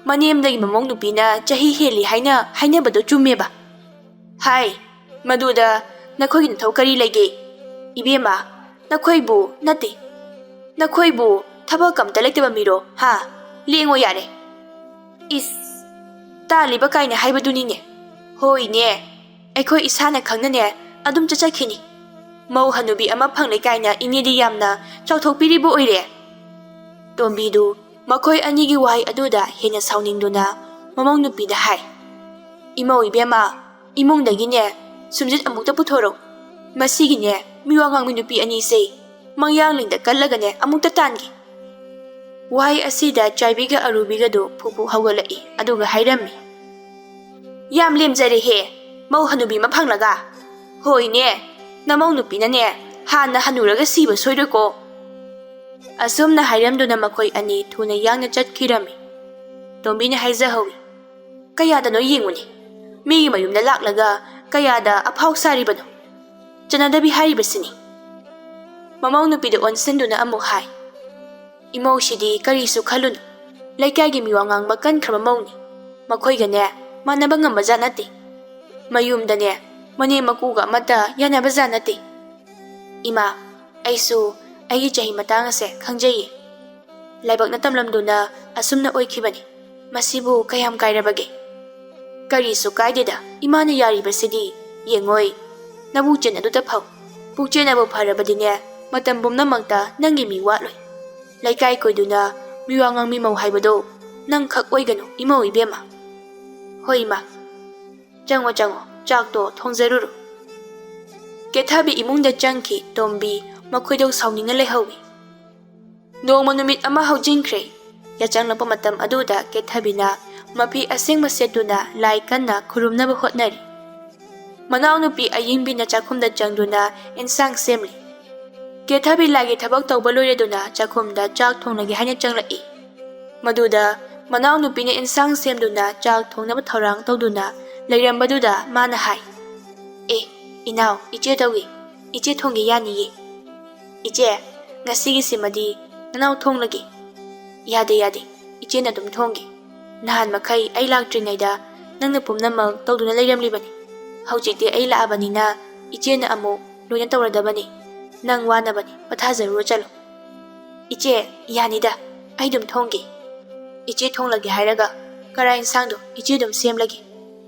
ꯃꯅꯦꯝꯗꯒꯤ ꯃꯃꯧ ꯅꯨꯄꯤꯅ ꯆꯍꯤ ꯍꯦꯜꯂꯤ ꯍꯥꯏꯅ ꯍꯥꯏꯅꯕꯗꯣ ꯆꯨꯝꯃꯦꯕ꯫ ꯍꯥꯏ, ꯃꯗꯨꯗ ꯅꯈꯣꯏꯒꯤ ꯅꯊꯧ ꯀꯔꯤ ꯂꯩꯒꯦ? "ꯏꯕꯦꯝꯃ, ꯅꯈꯣꯏꯕꯨ ꯅꯠꯇꯦ, ꯅꯈꯣꯏꯕꯨ ꯊꯕꯛ ꯑꯝꯇ ꯂꯩꯇꯕ ꯃꯤꯔꯣ? ꯍꯥ? ꯂꯦꯡꯉꯣ ꯌꯥꯔꯦ꯫ ꯏꯁ, ꯇꯥꯜꯂꯤꯕ ꯀꯥꯏꯅ ꯍꯥꯏꯕꯗꯨꯅꯤꯅꯦ꯫ ꯍꯣꯏꯅꯦ, ꯑꯩꯈꯣꯏ ꯏꯁꯥꯅ ꯈꯪꯅꯅꯦ ꯑꯗꯨꯝ ꯆꯠꯆꯈꯤꯅꯤ꯫ ꯃꯧ ꯍꯅꯨꯕꯤ ꯑꯃ ꯐꯪꯂꯦ ꯀꯥꯏꯅ ꯏꯅꯦꯗꯤ ꯌꯥꯝꯅ ꯆꯥꯎꯊꯣꯛꯄꯤꯔꯤꯕ ꯑꯣꯏꯔꯦ꯫" ꯇꯣꯝꯕꯤꯗꯨ ꯃꯈꯣꯏ ꯑꯅꯤꯒꯤ ꯋꯥꯍꯩ ꯑꯗꯨꯗ ꯍꯦꯟꯅ ꯁꯥꯎꯅꯤꯡꯗꯨꯅ ꯃꯃꯧ ꯅꯨꯄꯤꯗ ꯍꯥꯏ, "ꯏꯃꯧ ꯏꯕꯦꯝꯃ, ꯏꯃꯨꯡꯗꯒꯤꯅꯦ ꯁꯨꯝꯖꯤꯠ ꯑꯃꯨꯛꯇ ꯄꯨꯊꯣꯔꯛꯎ꯫ ꯃꯁꯤꯒꯤꯅꯦ ꯃꯤꯋꯥ ꯉꯥꯡꯕꯤ ꯅꯨꯄꯤ ꯑꯅꯤꯁꯦ ꯃꯌꯥꯡꯂꯦꯟꯗ ꯀꯜꯂꯒꯅꯦ ꯑꯃꯨꯛꯇ ꯇꯥꯟꯒꯦ꯫" ꯋꯥꯍꯩ ꯑꯁꯤꯗ ꯆꯥꯏꯕꯤꯒ ꯑꯔꯨꯕꯤꯒꯗꯨ ꯐꯨ ꯐꯨ ꯍꯧꯒꯠꯂꯛꯏ, ꯑꯗꯨꯒ ꯍꯥꯏꯔꯝꯃꯤ, "ꯌꯥꯝ ꯂꯦꯝꯖꯔꯦꯍꯦ, ꯃꯧ ꯍꯅꯨꯕꯤ ꯑꯃ ꯐꯪꯂꯒ꯫ ꯍꯣꯏꯅꯦ, ꯅꯃꯧ ꯅꯨꯄꯤꯅꯅꯦ ꯍꯥꯟꯅ ꯍꯅꯨꯔꯒ ꯁꯤꯕ ꯁꯣꯏꯔꯣꯏꯀꯣ꯫" ꯑꯁꯨꯝꯅ ꯍꯥꯏꯔꯝꯗꯨꯅ ꯃꯈꯣꯏ ꯑꯅꯤ ꯊꯨꯅ ꯌꯥꯡꯅ ꯆꯠꯈꯤꯔꯝꯃꯤ꯫ ꯇꯣꯝꯕꯤꯅ ꯍꯥꯏꯖꯍꯧꯏ, "ꯀꯌꯥꯗꯅꯣ ꯌꯦꯡꯉꯨꯅꯦ, ꯃꯤꯒꯤ ꯃꯌꯨꯝꯗ ꯂꯥꯛꯂꯒ ꯀꯌꯥꯗ ꯑꯐꯥꯎ ꯁꯥꯔꯤꯕꯅꯣ? ꯆꯠꯅꯗꯕꯤ ꯍꯥꯏꯔꯤꯕꯁꯤꯅꯤ꯫" ꯃꯃꯧ ꯅꯨꯄꯤꯗ ꯑꯣꯟꯁꯤꯟꯗꯨꯅ ꯑꯃꯨꯛ ꯍꯥꯏ, "ꯏꯃꯧꯁꯤꯗꯤ ꯀꯔꯤꯁꯨ ꯈꯜꯂꯨꯅꯨ, ꯂꯩꯀꯥꯏꯒꯤ ꯃꯤꯋꯥ ꯉꯥꯡꯕ ꯀꯟꯈ꯭ꯔꯕ ꯃꯧꯅꯤ꯫ ꯃꯈꯣꯏꯒꯅꯦ ꯃꯥꯟꯅꯕ ꯉꯝꯕ ꯖꯥꯠ ꯅꯠꯇꯦ꯫ ꯃꯌꯨꯝꯗꯅꯦ ꯃꯅꯦꯝ ꯃꯀꯨꯒ ꯑꯃꯠꯇ ꯌꯥꯅꯕ ꯖꯥꯠ ꯅꯠꯇꯦ꯫ ꯏꯃꯥ, ꯑꯩꯁꯨ ꯑꯩꯒꯤ ꯆꯍꯤ ꯃꯇꯥꯡ ꯑꯁꯦ ꯈꯪꯖꯩꯌꯦ꯫ ꯂꯥꯏꯕꯛꯅ ꯇꯝꯂꯝꯗꯨꯅ ꯑꯁꯨꯝꯅ ꯑꯣꯏꯈꯤꯕꯅꯤ꯫ ꯃꯁꯤꯕꯨ ꯀꯌꯥꯝ ꯀꯥꯏꯔꯕꯒꯦ?" "ꯀꯔꯤꯁꯨ ꯀꯥꯏꯗꯦꯗ, ꯏꯃꯥꯅ ꯌꯥꯔꯤꯕꯁꯤꯗꯤ꯫ ꯌꯦꯡꯉꯣꯏ, ꯅꯕꯨꯛꯆꯦꯟ ꯑꯗꯨꯇ ꯐꯧ꯫ ꯄꯨꯛꯆꯦꯟ ꯑꯕꯨ ꯐꯔꯕꯗꯤꯅꯦ, ꯃꯇꯝ ꯄꯨꯝꯅꯃꯛꯇ ꯅꯪꯒꯤ ꯃꯤ ꯋꯥꯠꯂꯣꯏ꯫ ꯂꯩꯀꯥꯏ ꯀꯣꯏꯗꯨꯅ ꯃꯤꯋꯥ ꯉꯥꯡꯕꯤ ꯃꯧ ꯍꯥꯏꯕꯗꯣ ꯅꯪ ꯈꯛ ꯑꯣꯏꯒꯅꯨ, ꯏꯃꯧ ꯏꯕꯦꯝꯃ꯫" "ꯍꯣꯏ ꯏꯃꯥ, ꯆꯪꯉꯣ ꯆꯪꯉꯣ, ꯆꯥꯛꯇꯣ ꯊꯣꯡꯖꯔꯨꯔꯣ꯫" ꯀꯦꯊꯕꯤ ꯏꯃꯨꯡꯗ ꯆꯪꯈꯤ꯫ ꯇꯣꯝꯕꯤ ꯃꯈꯣꯏꯗꯧ ꯁꯥꯎꯅꯤꯡꯅ ꯂꯩꯍꯧꯏ꯫ ꯅꯣꯡꯃ ꯅꯨꯃꯤꯠ ꯑꯃ ꯍꯧꯖꯤꯟꯈ꯭ꯔꯦ꯫ ꯌꯥꯆꯪꯂꯛꯄ ꯃꯇꯝ ꯑꯗꯨꯗ ꯀꯦꯊꯕꯤꯅ ꯃꯐꯤ ꯑꯁꯦꯡꯕ ꯁꯦꯠꯇꯨꯅ ꯂꯥꯏ ꯀꯟꯅ ꯈꯨꯔꯨꯝꯅꯕ ꯍꯣꯠꯅꯔꯤ꯫ ꯃꯅꯥꯎꯅꯨꯄꯤ ꯑꯌꯤꯡꯕꯤꯅ ꯆꯥꯛꯈꯨꯝꯗ ꯆꯪꯗꯨꯅ ꯏꯟꯁꯥꯡ ꯁꯦꯝꯂꯤ꯫ ꯀꯦꯊꯕꯤ ꯂꯥꯏꯒꯤ ꯊꯕꯛ ꯇꯧꯕ ꯂꯣꯏꯔꯗꯨꯅ ꯆꯥꯛꯈꯨꯝꯗ ꯆꯥꯛ ꯊꯣꯡꯂꯒꯦ ꯍꯥꯏꯅ ꯆꯪꯂꯛꯏ꯫ ꯃꯗꯨꯗ ꯃꯅꯥꯎꯅꯨꯄꯤꯅ ꯏꯟꯁꯥꯡ ꯁꯦꯝꯗꯨꯅ ꯆꯥꯛ ꯊꯣꯡꯅꯕ ꯊꯧꯔꯥꯡ ꯇꯧꯗꯨꯅ ꯂꯩꯔꯝꯕꯗꯨꯗ ꯃꯥꯅ ꯍꯥꯏ, "ꯑꯦ, ꯏꯅꯥꯎ, ꯏꯆꯦ ꯇꯧꯏ, ꯏꯆꯦ ꯊꯣꯡꯒꯦ ꯌꯥꯅꯤꯌꯦ꯫" "ꯏꯆꯦ, ꯉꯁꯤꯒꯤꯁꯤꯃꯗꯤ ꯅꯅꯥꯎ ꯊꯣꯡꯂꯒꯦ꯫" "ꯌꯥꯗꯦ, ꯌꯥꯗꯦ, ꯏꯆꯦꯅ ꯑꯗꯨꯝ ꯊꯣꯡꯒꯦ꯫ ꯅꯍꯥꯟ ꯃꯈꯩ ꯑꯩ ꯂꯥꯛꯇ꯭ꯔꯤꯉꯩꯗ ꯅꯪꯅ ꯄꯨꯝꯅꯃꯛ ꯇꯧꯗꯨꯅ ꯂꯩꯔꯝꯂꯤꯕꯅꯤ꯫ ꯍꯧꯖꯤꯛꯇꯤ ꯑꯩ ꯂꯥꯛꯑꯕꯅꯤꯅ ꯏꯆꯦꯅ ꯑꯃꯨꯛ ꯂꯣꯏꯅ ꯇꯧꯔꯗꯕꯅꯤ꯫ ꯅꯪ ꯋꯥꯅꯕꯅꯤ, ꯄꯣꯊꯥꯖꯔꯨꯔꯣ, ꯆꯠꯂꯣ꯫ "ꯏꯆꯦ, ꯌꯥꯅꯤꯗ, ꯑꯩ ꯑꯗꯨꯝ ꯊꯣꯡꯒꯦ꯫ ꯏꯆꯦ ꯊꯣꯡꯂꯒꯦ ꯍꯥꯏꯔꯒ ꯀꯔꯥꯏ ꯏꯟꯁꯥꯡꯗꯣ ꯏꯆꯦ ꯑꯗꯨꯝ ꯁꯦꯝꯂꯒꯦ꯫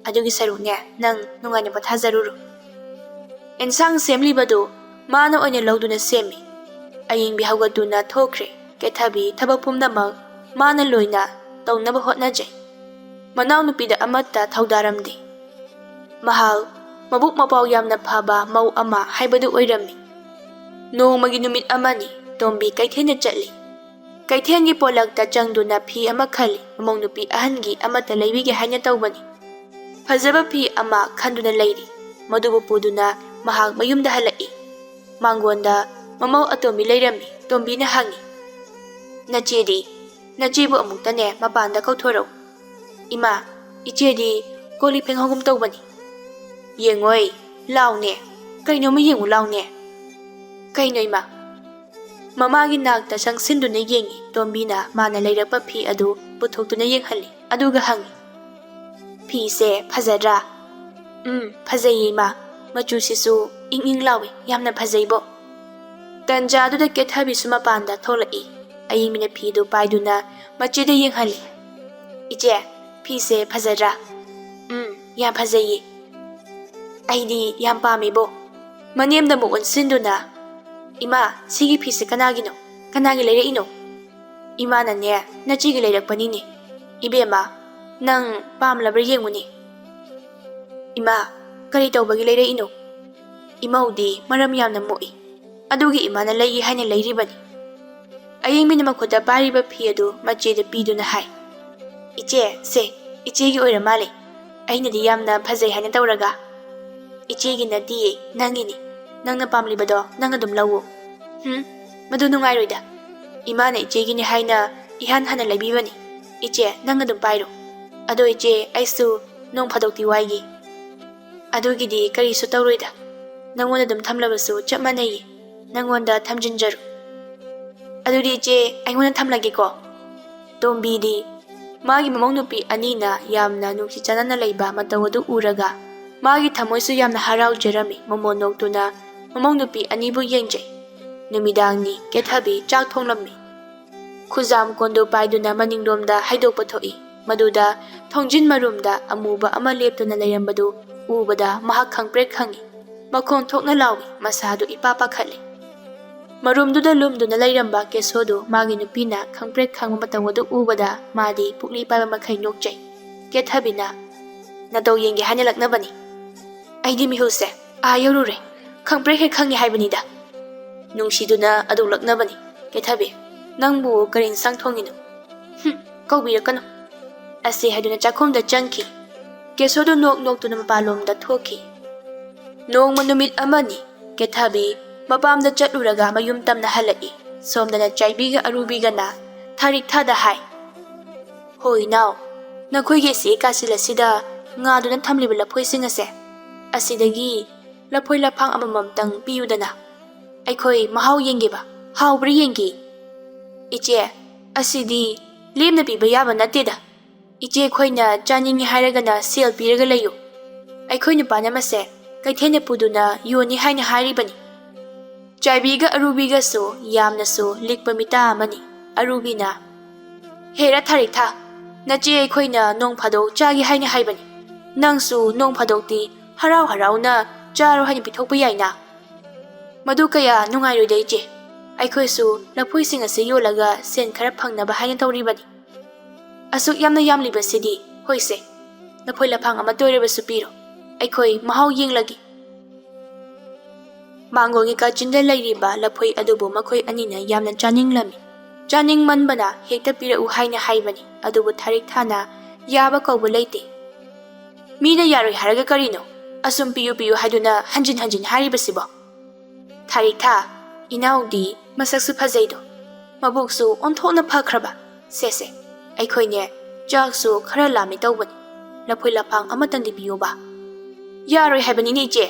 ꯑꯗꯨꯒꯤ ꯁꯔꯨꯛꯅꯦ, ꯅꯪ ꯅꯨꯡꯉꯥꯏꯅ ꯄꯣꯊꯥꯖꯔꯨꯔꯣ"꯫ ꯏꯟꯁꯥꯡ ꯁꯦꯝꯂꯤꯕꯗꯨ ꯃꯥꯅ ꯑꯣꯏꯅ ꯂꯧꯗꯨꯅ ꯁꯦꯝꯃꯤ꯫ ꯑꯌꯤꯡꯕꯤ ꯍꯧꯒꯠꯇꯨꯅ ꯊꯣꯛꯈ꯭ꯔꯦ꯫ ꯀꯦꯊꯕꯤ ꯊꯕꯛ ꯄꯨꯝꯅꯃꯛ ꯃꯥꯅ ꯂꯣꯏꯅ ꯇꯧꯅꯕ ꯍꯣꯠꯅꯖꯩ꯫ ꯃꯅꯥꯎꯅꯨꯄꯤꯗ ꯑꯃꯠꯇ ꯊꯧꯗꯥꯔꯝꯗꯦ꯫ ꯃꯍꯥꯛ ꯃꯕꯨꯛ ꯃꯄꯥꯎ ꯌꯥꯝꯅ ꯐꯕ ꯃꯧ ꯑꯃ ꯍꯥꯏꯕꯗꯨ ꯑꯣꯏꯔꯝꯃꯤ꯫ ꯅꯣꯡꯃꯒꯤ ꯅꯨꯃꯤꯠ ꯑꯃꯅꯤ, ꯇꯣꯝꯕꯤ ꯀꯩꯊꯦꯜꯗ ꯆꯠꯂꯤ꯫ ꯀꯩꯊꯦꯜꯒꯤ ꯄꯣꯂꯛꯇ ꯆꯪꯗꯨꯅ ꯐꯤ ꯑꯃ ꯈꯜꯂꯤ꯫ ꯃꯃꯧ ꯅꯨꯄꯤ ꯑꯍꯟꯒꯤ ꯑꯃꯠꯇ ꯂꯩꯕꯤꯒꯦ ꯍꯥꯏꯅ ꯇꯧꯕꯅꯤ꯫ ꯐꯖꯕ ꯐꯤ ꯑꯃ ꯈꯟꯗꯨꯅ ꯂꯩꯔꯤ꯫ ꯃꯗꯨꯕꯨ ꯄꯨꯗꯨꯅ ꯃꯍꯥꯛ ꯃꯌꯨꯝꯗ ꯍꯜꯂꯛꯏ꯫ ꯃꯥꯡꯒꯣꯟꯗ ꯃꯃꯧ ꯑꯇꯣꯝꯕꯤ ꯂꯩꯔꯝꯃꯤ꯫ ꯇꯣꯝꯕꯤꯅ ꯍꯪꯉꯤ, "ꯅꯆꯦꯗꯤ? ꯅꯆꯦꯕꯨ ꯑꯃꯨꯛꯇꯅꯦ ꯃꯄꯥꯟꯗ ꯀꯧꯊꯣꯔꯛꯎ"꯫ "ꯏꯃꯥ, ꯏꯆꯦꯗꯤ ꯀꯣꯜ ꯂꯤꯛ ꯐꯦꯡꯍꯧꯒꯨꯝ ꯇꯧꯕꯅꯤ"꯫ "ꯌꯦꯡꯉꯣꯏ, ꯂꯥꯎꯅꯦ꯫ ꯀꯩꯅꯣꯝꯃ ꯌꯦꯡꯉꯨ ꯂꯥꯎꯅꯦ"꯫ "ꯀꯩꯅꯣ ꯏꯃꯥ?" ꯃꯃꯥꯒꯤ ꯅꯥꯛꯇ ꯆꯪꯁꯤꯟꯗꯨꯅ ꯌꯦꯡꯉꯤ꯫ ꯇꯣꯝꯕꯤꯅ ꯃꯥꯅ ꯂꯩꯔꯛꯄ ꯐꯤ ꯑꯗꯨ ꯄꯨꯊꯣꯛꯇꯨꯅ ꯌꯦꯡꯍꯜꯂꯤ꯫ ꯑꯗꯨꯒ ꯍꯪꯉꯤ, "ꯐꯤꯁꯦ ꯐꯖꯗ꯭ꯔꯥ?" "ꯎꯝ, ꯐꯖꯩꯌꯦ ꯏꯃꯥ꯫ ꯃꯆꯨꯁꯤꯁꯨ ꯏꯪ ꯏꯪ ꯂꯥꯎꯏ꯫ ꯌꯥꯝꯅ ꯐꯖꯩꯕꯣ"꯫ ꯇꯟꯖꯥꯗꯨꯗ ꯀꯦꯊꯕꯤꯁꯨ ꯃꯄꯥꯟꯗ ꯊꯣꯛꯂꯛꯏ꯫ ꯑꯌꯤꯡꯕꯤꯅ ꯐꯤꯗꯨ ꯄꯥꯏꯗꯨꯅ ꯃꯆꯦꯗ ꯌꯦꯡꯍꯜꯂꯤ꯫ "ꯏꯆꯦ, ꯐꯤꯁꯦ ꯐꯖꯗ꯭ꯔꯥ?" "ꯎꯝ, ꯌꯥꯝ ꯐꯖꯩꯌꯦ꯫ ꯑꯩꯗꯤ ꯌꯥꯝ ꯄꯥꯝꯃꯤꯕꯣ"꯫ ꯃꯅꯦꯝꯗ ꯑꯃꯨꯛ ꯑꯣꯟꯁꯤꯟꯗꯨꯅ, "ꯏꯃꯥ, ꯁꯤꯒꯤ ꯐꯤꯁꯦ ꯀꯅꯥꯒꯤꯅꯣ? ꯀꯅꯥꯒꯤ ꯂꯩꯔꯛꯏꯅꯣ?" "ꯏꯃꯥꯅꯅꯦ, ꯅꯆꯦꯒꯤ ꯂꯩꯔꯛꯄꯅꯤꯅꯦ꯫ ꯏꯕꯦꯝꯃ, ꯅꯪ ꯄꯥꯝꯂꯕ꯭ꯔꯥ ꯌꯦꯡꯉꯨꯅꯦ"꯫ "ꯏꯃꯥ, ꯀꯔꯤ ꯇꯧꯕꯒꯤ ꯂꯩꯔꯛꯏꯅꯣ?" ꯏꯃꯧꯗꯤ ꯃꯔꯝ ꯌꯥꯝꯅ ꯃꯣꯛꯏ꯫ "ꯑꯗꯨꯒꯤ ꯏꯃꯥꯅ ꯂꯩꯒꯦ ꯍꯥꯏꯅ ꯂꯩꯔꯤꯕꯅꯤ"꯫ ꯑꯌꯤꯡꯕꯤꯅ ꯃꯈꯨꯠꯇ ꯄꯥꯏꯔꯤꯕ ꯐꯤ ꯑꯗꯨ ꯃꯆꯦꯗ ꯄꯤꯗꯨꯅ ꯍꯥꯏ, "ꯏꯆꯦ, ꯁꯦ, ꯏꯆꯦꯒꯤ ꯑꯣꯏꯔ ꯃꯥꯜꯂꯦ꯫ ꯑꯩꯅꯗꯤ ꯌꯥꯝꯅ ꯐꯖꯩ ꯍꯥꯏꯅ ꯇꯧꯔꯒ"꯫ "ꯏꯆꯦꯒꯤ ꯅꯠꯇꯤꯌꯦ, ꯅꯪꯒꯤꯅꯤ꯫ ꯅꯪꯅ ꯄꯥꯝꯂꯤꯕꯗꯣ ꯅꯪ ꯑꯗꯨꯝ ꯂꯧꯋꯣ"꯫ "ꯍꯨꯝ, ꯃꯗꯨ ꯅꯨꯡꯉꯥꯏꯔꯣꯏꯗ꯫ ꯏꯃꯥꯅ ꯏꯆꯦꯒꯤꯅꯤ ꯍꯥꯏꯅ ꯏꯍꯥꯟ ꯍꯥꯟꯅ ꯂꯩꯕꯤꯕꯅꯤ꯫ ꯏꯆꯦ, ꯅꯪ ꯑꯗꯨꯝ ꯄꯥꯏꯔꯣ꯫ ꯑꯗꯣ ꯏꯆꯦ, ꯑꯩꯁꯨ ꯅꯣꯡ ꯐꯥꯗꯣꯛꯇꯤ ꯋꯥꯏꯒꯦ"꯫ "ꯑꯗꯨꯒꯤꯗꯤ ꯀꯔꯤꯁꯨ ꯇꯧꯔꯣꯏꯗ꯫ ꯅꯪꯉꯣꯟꯗ ꯑꯗꯨꯝ ꯊꯝꯂꯕꯁꯨ ꯆꯞ ꯃꯥꯟꯅꯩꯌꯦ꯫ ꯅꯪꯉꯣꯟꯗ ꯊꯝꯖꯤꯟꯖꯔꯣ"꯫ "ꯑꯗꯨꯗꯤ ꯏꯆꯦ, ꯑꯩꯉꯣꯟꯗ ꯊꯝꯂꯒꯦꯀꯣ"꯫ ꯇꯣꯝꯕꯤꯗꯤ ꯃꯥꯒꯤ ꯃꯃꯧ ꯅꯨꯄꯤ ꯑꯅꯤꯅ ꯌꯥꯝꯅ ꯅꯨꯡꯁꯤ ꯆꯥꯟꯅꯅ ꯂꯩꯕ ꯃꯇꯧ ꯑꯗꯨ ꯎꯔꯒ ꯃꯥꯒꯤ ꯊꯃꯣꯏꯁꯨ ꯌꯥꯝꯅ ꯍꯔꯥꯎꯖꯔꯝꯃꯤ꯫ ꯃꯣꯃꯣꯟ ꯅꯣꯛꯇꯨꯅ ꯃꯃꯧ ꯅꯨꯄꯤ ꯑꯅꯤꯕꯨ ꯌꯦꯡꯖꯩ꯫ ꯅꯨꯃꯤꯗꯥꯡꯅꯤ, ꯀꯦꯊꯕꯤ ꯆꯥꯛ ꯊꯣꯡꯂꯝꯃꯤ꯫ ꯈꯨꯖꯥꯝ ꯀꯣꯟꯗꯨ ꯄꯥꯏꯗꯨꯅ ꯃꯅꯤꯡꯂꯣꯝꯗ ꯍꯥꯏꯗꯣꯛꯄ ꯊꯣꯛꯏ꯫ ꯃꯗꯨꯗ ꯊꯣꯡꯖꯤꯟ ꯃꯔꯨꯝꯗ ꯑꯃꯨꯕ ꯑꯃ ꯂꯦꯞꯇꯨꯅ ꯂꯩꯔꯝꯕꯗꯨ ꯎꯕꯗ ꯃꯍꯥꯛ ꯈꯪꯄ꯭ꯔꯦꯛ ꯈꯪꯏ꯫ ꯃꯈꯣꯟ ꯊꯣꯛꯅ ꯂꯥꯎꯏ, ꯃꯁꯥꯗꯨ ꯏꯄꯥ ꯄꯥꯈꯠꯂꯤ꯫ ꯃꯔꯨꯝꯗꯨꯗ ꯂꯨꯝꯗꯨꯅ ꯂꯩꯔꯝꯕ ꯀꯦꯁꯣꯗꯨ ꯃꯥꯒꯤ ꯅꯨꯄꯤꯅ ꯈꯪꯄ꯭ꯔꯦꯛ ꯈꯪꯕ ꯃꯇꯝ ꯑꯗꯨ ꯎꯕꯗ ꯃꯥꯗꯤ ꯄꯨꯛꯂꯤ ꯄꯥꯏꯕ ꯃꯈꯩ ꯅꯣꯛꯆꯩ꯫ ꯀꯦꯊꯕꯤꯅ, "ꯅꯇꯧ ꯌꯦꯡꯒꯦ ꯍꯥꯏꯅ ꯂꯛꯅꯕꯅꯤ꯫ ꯑꯩꯗꯤ ꯃꯤꯍꯨꯜꯁꯦ ꯑꯥ ꯌꯧꯔꯨꯔꯦ꯫ ꯈꯪꯄ꯭ꯔꯦꯛ ꯍꯦꯛ ꯈꯪꯉꯦ ꯍꯥꯏꯕꯅꯤꯗ꯫" ꯅꯨꯡꯁꯤꯗꯨꯅ ꯑꯗꯨ ꯂꯛꯅꯕꯅꯤ꯫ "ꯀꯦꯊꯕꯤ, ꯅꯪꯕꯨ ꯀꯔꯤ ꯏꯟꯁꯥꯡ ꯊꯣꯡꯉꯤꯅꯣ?" "ꯍꯨꯝ, ꯀꯧꯕꯤꯔꯛꯀꯅꯨ꯫" ꯑꯁꯤ ꯍꯥꯏꯗꯨꯅ ꯆꯥꯛꯈꯨꯝꯗ ꯆꯪꯈꯤ꯫ ꯀꯦꯁꯣꯗꯨ ꯅꯣꯛ ꯅꯣꯛꯇꯨꯅ ꯃꯄꯥꯟꯂꯣꯝꯗ ꯊꯣꯛꯈꯤ꯫ ꯅꯣꯡꯃ ꯅꯨꯃꯤꯠ ꯑꯃꯅꯤ, ꯀꯦꯊꯕꯤ ꯃꯄꯥꯝꯗ ꯆꯠꯂꯨꯔꯒ ꯃꯌꯨꯝ ꯇꯝꯅ ꯍꯜꯂꯛꯏ꯫ ꯁꯣꯝꯗꯅ ꯆꯥꯏꯕꯤꯒ ꯑꯔꯨꯕꯤꯒꯅ ꯊꯥꯔꯤꯛ ꯊꯥꯗ ꯍꯥꯏ, "ꯍꯣꯏ ꯏꯅꯥꯎ, ꯅꯈꯣꯏꯒꯤ ꯏꯆꯦ ꯀꯥꯆꯤꯜ ꯑꯁꯤꯗ ꯉꯥꯗꯨꯅ ꯊꯝꯂꯤꯕ ꯂꯐꯣꯏꯁꯤꯡ ꯑꯁꯦ, ꯑꯁꯤꯗꯒꯤ ꯂꯐꯣꯏ ꯂꯐꯥꯡ ꯑꯃꯃꯝꯇꯪ ꯄꯤꯌꯨꯗꯅ꯫ ꯑꯩꯈꯣꯏ ꯃꯍꯥꯎ ꯌꯦꯡꯒꯦꯕ, ꯍꯥꯎꯕ꯭ꯔꯥ ꯌꯦꯡꯒꯦ꯫" "ꯏꯆꯦ, ꯑꯁꯤꯗꯤ ꯂꯦꯝꯅ ꯄꯤꯕ ꯌꯥꯕ ꯅꯠꯇꯦꯗ꯫ ꯏꯆꯦ ꯑꯩꯈꯣꯏꯅ ꯆꯥꯅꯤꯡꯉꯤ ꯍꯥꯏꯔꯒꯅ ꯁꯦꯜ ꯄꯤꯔꯒ ꯂꯩꯌꯨ꯫ ꯑꯩꯈꯣꯏ ꯅꯨꯄꯥꯅ ꯃꯁꯦ ꯀꯩꯊꯦꯜꯗ ꯄꯨꯗꯨꯅ ꯌꯣꯟꯅꯤ ꯍꯥꯏꯅ ꯍꯥꯏꯔꯤꯕꯅꯤ꯫" ꯆꯥꯏꯕꯤꯒ ꯑꯔꯨꯕꯤꯒꯁꯨ ꯌꯥꯝꯅꯁꯨ ꯂꯤꯛꯄ ꯃꯤꯇꯥ ꯑꯃꯅꯤ꯫ ꯑꯔꯨꯕꯤꯅ, "ꯍꯦꯔꯥ ꯊꯥꯔꯤꯛꯊꯥ, ꯅꯆꯦ ꯑꯩꯈꯣꯏꯅ ꯅꯣꯡ ꯐꯥꯗꯣꯛ ꯆꯥꯒꯦ ꯍꯥꯏꯅ ꯍꯥꯏꯕꯅꯤ꯫ ꯅꯪꯁꯨ ꯅꯣꯡ ꯐꯥꯗꯣꯛꯇꯤ ꯍꯔꯥꯎ ꯍꯔꯥꯎꯅ ꯆꯥꯔꯣ ꯍꯥꯏꯅ ꯄꯤꯊꯣꯛꯄ ꯌꯥꯏꯅ꯫ ꯃꯗꯨ ꯀꯌꯥ ꯅꯨꯡꯉꯥꯏꯔꯣꯏꯗ ꯏꯆꯦ꯫ ꯑꯩꯈꯣꯏꯁꯨ ꯂꯐꯣꯏꯁꯤꯡ ꯑꯁꯤ ꯌꯣꯜꯂꯒ ꯁꯦꯟ ꯈꯔ ꯐꯪꯅꯕ ꯍꯥꯏꯅ ꯇꯧꯔꯤꯕꯅꯤ꯫ ꯑꯁꯨꯛ ꯌꯥꯝꯅ ꯌꯥꯝꯂꯤꯕꯁꯤꯗꯤ, ꯍꯣꯏꯁꯦ, ꯂꯐꯣꯏ ꯂꯐꯥꯡ ꯑꯃ ꯇꯣꯏꯔꯕꯁꯨ ꯄꯤꯔꯣ꯫ ꯑꯩꯈꯣꯏ ꯃꯍꯥꯎ ꯌꯦꯡꯂꯒꯦ꯫" ꯃꯥꯡꯒꯣꯜꯒꯤ ꯀꯥꯆꯤꯟꯗ ꯂꯩꯔꯤꯕ ꯂꯐꯣꯏ ꯑꯗꯨꯕꯨ ꯃꯈꯣꯏ ꯑꯅꯤꯅ ꯌꯥꯝꯅ ꯆꯥꯅꯤꯡꯂꯝꯃꯤ꯫ ꯆꯥꯅꯤꯡꯃꯟꯕꯅ ꯍꯦꯛꯇ ꯄꯤꯔꯛꯎ ꯍꯥꯏꯅ ꯍꯥꯏꯕꯅꯤ, ꯑꯗꯨꯕꯨ ꯊꯥꯔꯤꯛ ꯊꯥꯅ ꯌꯥꯕ ꯀꯧꯕ ꯂꯩꯇꯦ꯫ "ꯃꯤꯅ ꯌꯥꯔꯣꯏ ꯍꯥꯏꯔꯒ ꯀꯔꯤꯅꯣ? ꯑꯁꯨꯝ ꯄꯤꯌꯨ ꯄꯤꯌꯨ ꯍꯥꯏꯗꯨꯅ ꯍꯟꯖꯤꯟ ꯍꯟꯖꯤꯟ ꯍꯥꯏꯔꯤꯕꯁꯤꯕꯣ?" "ꯊꯥꯔꯤꯛ ꯊꯥ, ꯏꯅꯥꯎꯗꯤ ꯃꯁꯛꯁꯨ ꯐꯖꯩꯗꯣ, ꯃꯕꯨꯛꯁꯨ ꯑꯣꯟꯊꯣꯛꯅ ꯐꯈ꯭ꯔꯕ꯫ ꯁꯦ ꯁꯦ, ꯑꯩꯈꯣꯏꯅꯦ ꯆꯥꯛꯁꯨ ꯈꯔ ꯂꯥꯝꯃꯦ ꯇꯧꯕꯅꯤ, ꯂꯐꯣꯏ ꯂꯐꯥꯡ ꯑꯃꯇꯪꯗꯤ ꯄꯤꯌꯨꯕ꯫" "ꯌꯥꯔꯣꯏ ꯍꯥꯏꯕꯅꯤꯅꯦ ꯏꯆꯦ꯫"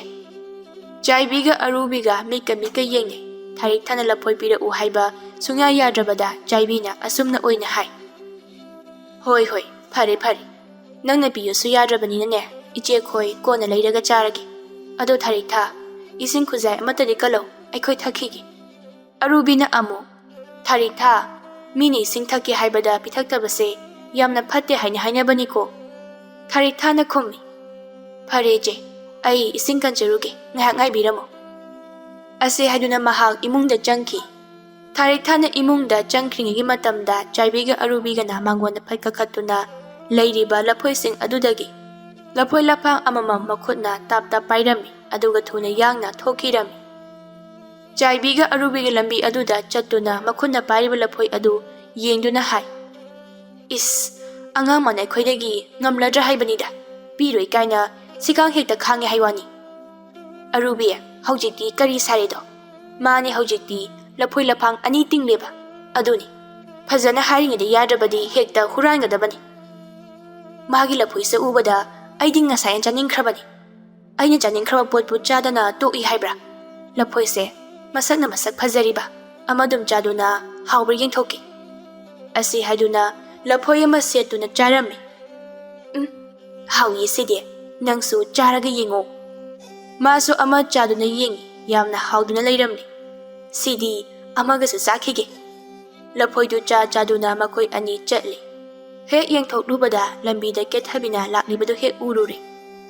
ꯆꯥꯏꯕꯤꯒ ꯑꯔꯨꯕꯤꯒ ꯃꯤꯠꯀ ꯃꯤꯠꯀ ꯌꯦꯡꯅꯩ꯫ ꯊꯥꯔꯤꯛ ꯊꯥꯅ ꯂꯐꯣꯏ ꯄꯤꯔꯛꯎ ꯍꯥꯏꯕ ꯁꯨꯡꯌꯥ ꯌꯥꯗ꯭ꯔꯕꯗ ꯆꯥꯏꯕꯤꯅ ꯑꯁꯨꯝꯅ ꯑꯣꯏꯅ ꯍꯥꯏ, "ꯍꯣꯏ ꯍꯣꯏ, ꯐꯔꯦ ꯐꯔꯦ, ꯅꯪꯅ ꯄꯤꯌꯨꯁꯨ ꯌꯥꯗ꯭ꯔꯕꯅꯤꯅꯅꯦ, ꯏꯆꯦꯈꯣꯏ ꯀꯣꯟꯅ ꯂꯩꯔꯒ ꯆꯥꯔꯒꯦ꯫ ꯑꯗꯣ ꯊꯥꯔꯤꯛ ꯊꯥ, "ꯏꯁꯤꯡ ꯈꯨꯖꯥꯏ ꯑꯃꯠꯇꯗꯤ ꯀꯜꯂꯧ, ꯑꯩꯈꯣꯏ ꯊꯛꯈꯤꯒꯦ꯫" ꯑꯔꯨꯕꯤꯅ ꯑꯃꯨꯛ, "ꯊꯥꯔꯤꯛꯊꯥ, ꯃꯤꯅ ꯏꯁꯤꯡ ꯊꯛꯀꯦ ꯍꯥꯏꯕꯗ ꯄꯤꯊꯛꯇꯕꯁꯦ ꯌꯥꯝꯅ ꯐꯠꯇꯦ ꯍꯥꯏꯅ ꯍꯥꯏꯅꯕꯅꯤꯀꯣ꯫ ꯊꯥꯔꯤꯛꯊꯥꯅ ꯈꯨꯝꯃꯤ, "ꯐꯔꯦ ꯏꯆꯦ, ꯑꯩ ꯏꯁꯤꯡ ꯀꯟꯖꯔꯨꯒꯦ, ꯉꯥꯏꯍꯥꯛ ꯉꯥꯏꯕꯤꯔꯝꯃꯨ꯫" ꯑꯁꯤ ꯍꯥꯏꯗꯨꯅ ꯃꯍꯥꯛ ꯏꯃꯨꯡꯗ ꯆꯪꯈꯤ꯫ ꯊꯥꯔꯤꯛꯊꯥꯅ ꯏꯃꯨꯡꯗ ꯆꯪꯈ꯭ꯔꯤꯉꯩꯒꯤ ꯃꯇꯝꯗ ꯆꯥꯏꯕꯤꯒ ꯑꯔꯨꯕꯤꯒꯅ ꯃꯉꯣꯟꯗ ꯐꯠ ꯀꯥꯈꯠꯇꯨꯅ ꯂꯩꯔꯤꯕ ꯂꯐꯣꯏꯁꯤꯡ ꯑꯗꯨꯗꯒꯤ ꯂꯐꯣꯏ ꯂꯐꯥꯡ ꯑꯃꯃꯝ ꯃꯈꯨꯠꯅ ꯇꯥꯞ ꯇꯥꯞ ꯄꯥꯏꯔꯝꯃꯤ, ꯑꯗꯨꯒ ꯊꯨꯅ ꯌꯥꯡꯅ ꯊꯣꯛꯈꯤꯔꯝꯃꯤ꯫ ꯆꯥꯏꯕꯤꯒ ꯑꯔꯨꯕꯤꯒ ꯂꯝꯕꯤ ꯑꯗꯨꯗ ꯆꯠꯇꯨꯅ ꯃꯈꯨꯠꯅ ꯄꯥꯏꯔꯤꯕ ꯂꯐꯣꯏ ꯑꯗꯨ ꯌꯦꯡꯗꯨꯅ ꯍꯥꯏ, "ꯏꯁ, ꯑꯉꯥꯡ ꯃꯥꯅ ꯑꯩꯈꯣꯏꯗꯒꯤ ꯉꯝꯂꯗ꯭ꯔꯥ ꯍꯥꯏꯕꯅꯤꯗ, ꯄꯤꯔꯣꯏ ꯀꯥꯏꯅ ꯁꯤꯀꯥꯡ ꯍꯦꯛꯇ ꯈꯥꯡꯉꯦ ꯍꯥꯏ ꯋꯥꯅꯤ꯫ ꯑꯔꯨꯕꯤ, ꯍꯧꯖꯤꯛꯇꯤ ꯀꯔꯤ ꯁꯥꯔꯦꯗꯣ? ꯃꯥꯅꯦ, ꯍꯧꯖꯤꯛꯇꯤ ꯂꯐꯣꯏ ꯂꯐꯥꯡ ꯑꯅꯤ ꯇꯤꯡꯂꯦꯕ꯫ ꯑꯗꯨꯅꯤ, ꯐꯖꯅ ꯍꯥꯏꯔꯤꯉꯩꯗ ꯌꯥꯗ꯭ꯔꯕꯗꯤ ꯍꯦꯛꯇ ꯍꯨꯔꯥꯟꯒꯗꯕꯅꯤ꯫ ꯃꯥꯒꯤ ꯂꯐꯣꯏꯁꯦ ꯎꯕꯗ ꯑꯩꯗꯤ ꯉꯁꯥꯏꯅ ꯆꯥꯅꯤꯡꯈ꯭ꯔꯕꯅꯤ꯫ ꯑꯩꯅ ꯆꯥꯅꯤꯡꯈ꯭ꯔꯕ ꯄꯣꯠꯄꯨ ꯆꯥꯗꯅ ꯇꯣꯛꯏ ꯍꯥꯏꯕ꯭ꯔꯥ? ꯂꯐꯣꯏꯁꯦ ꯃꯁꯛꯅ ꯃꯁꯛ ꯐꯖꯔꯤꯕ ꯑꯃꯗꯨꯝ ꯆꯥꯗꯨꯅ ꯍꯥꯎꯕ꯭ꯔꯥ ꯌꯦꯡꯊꯣꯛꯀꯦ꯫" ꯑꯁꯤ ꯍꯥꯏꯗꯨꯅ ꯂꯐꯣꯏ ꯑꯃ ꯁꯦꯠꯇꯨꯅ ꯆꯥꯔꯝꯃꯤ꯫ "ꯎꯝ, ꯍꯥꯎꯌꯦ ꯁꯤꯗꯤ, ꯅꯪꯁꯨ ꯆꯥꯔꯒ ꯌꯦꯡꯉꯣ꯫" ꯃꯥꯁꯨ ꯑꯃ ꯆꯥꯗꯨꯅ ꯌꯦꯡꯉꯤ, ꯌꯥꯝꯅ ꯍꯥꯎꯗꯨꯅ ꯂꯩꯔꯝꯂꯦ꯫ "ꯁꯤꯗꯤ ꯑꯃꯒꯁꯨ ꯆꯥꯈꯤꯒꯦ꯫" ꯂꯐꯣꯏꯗꯨ ꯆꯥ ꯆꯥꯗꯨꯅ ꯃꯈꯣꯏ ꯑꯅꯤ ꯆꯠꯂꯤ꯫ ꯍꯦꯛ ꯌꯦꯡꯊꯣꯛꯂꯨꯕꯗ ꯂꯝꯕꯤꯗ ꯀꯦꯊꯕꯤꯅ ꯂꯥꯛꯂꯤꯕꯗꯨ ꯍꯦꯛ ꯎꯔꯨꯔꯦ꯫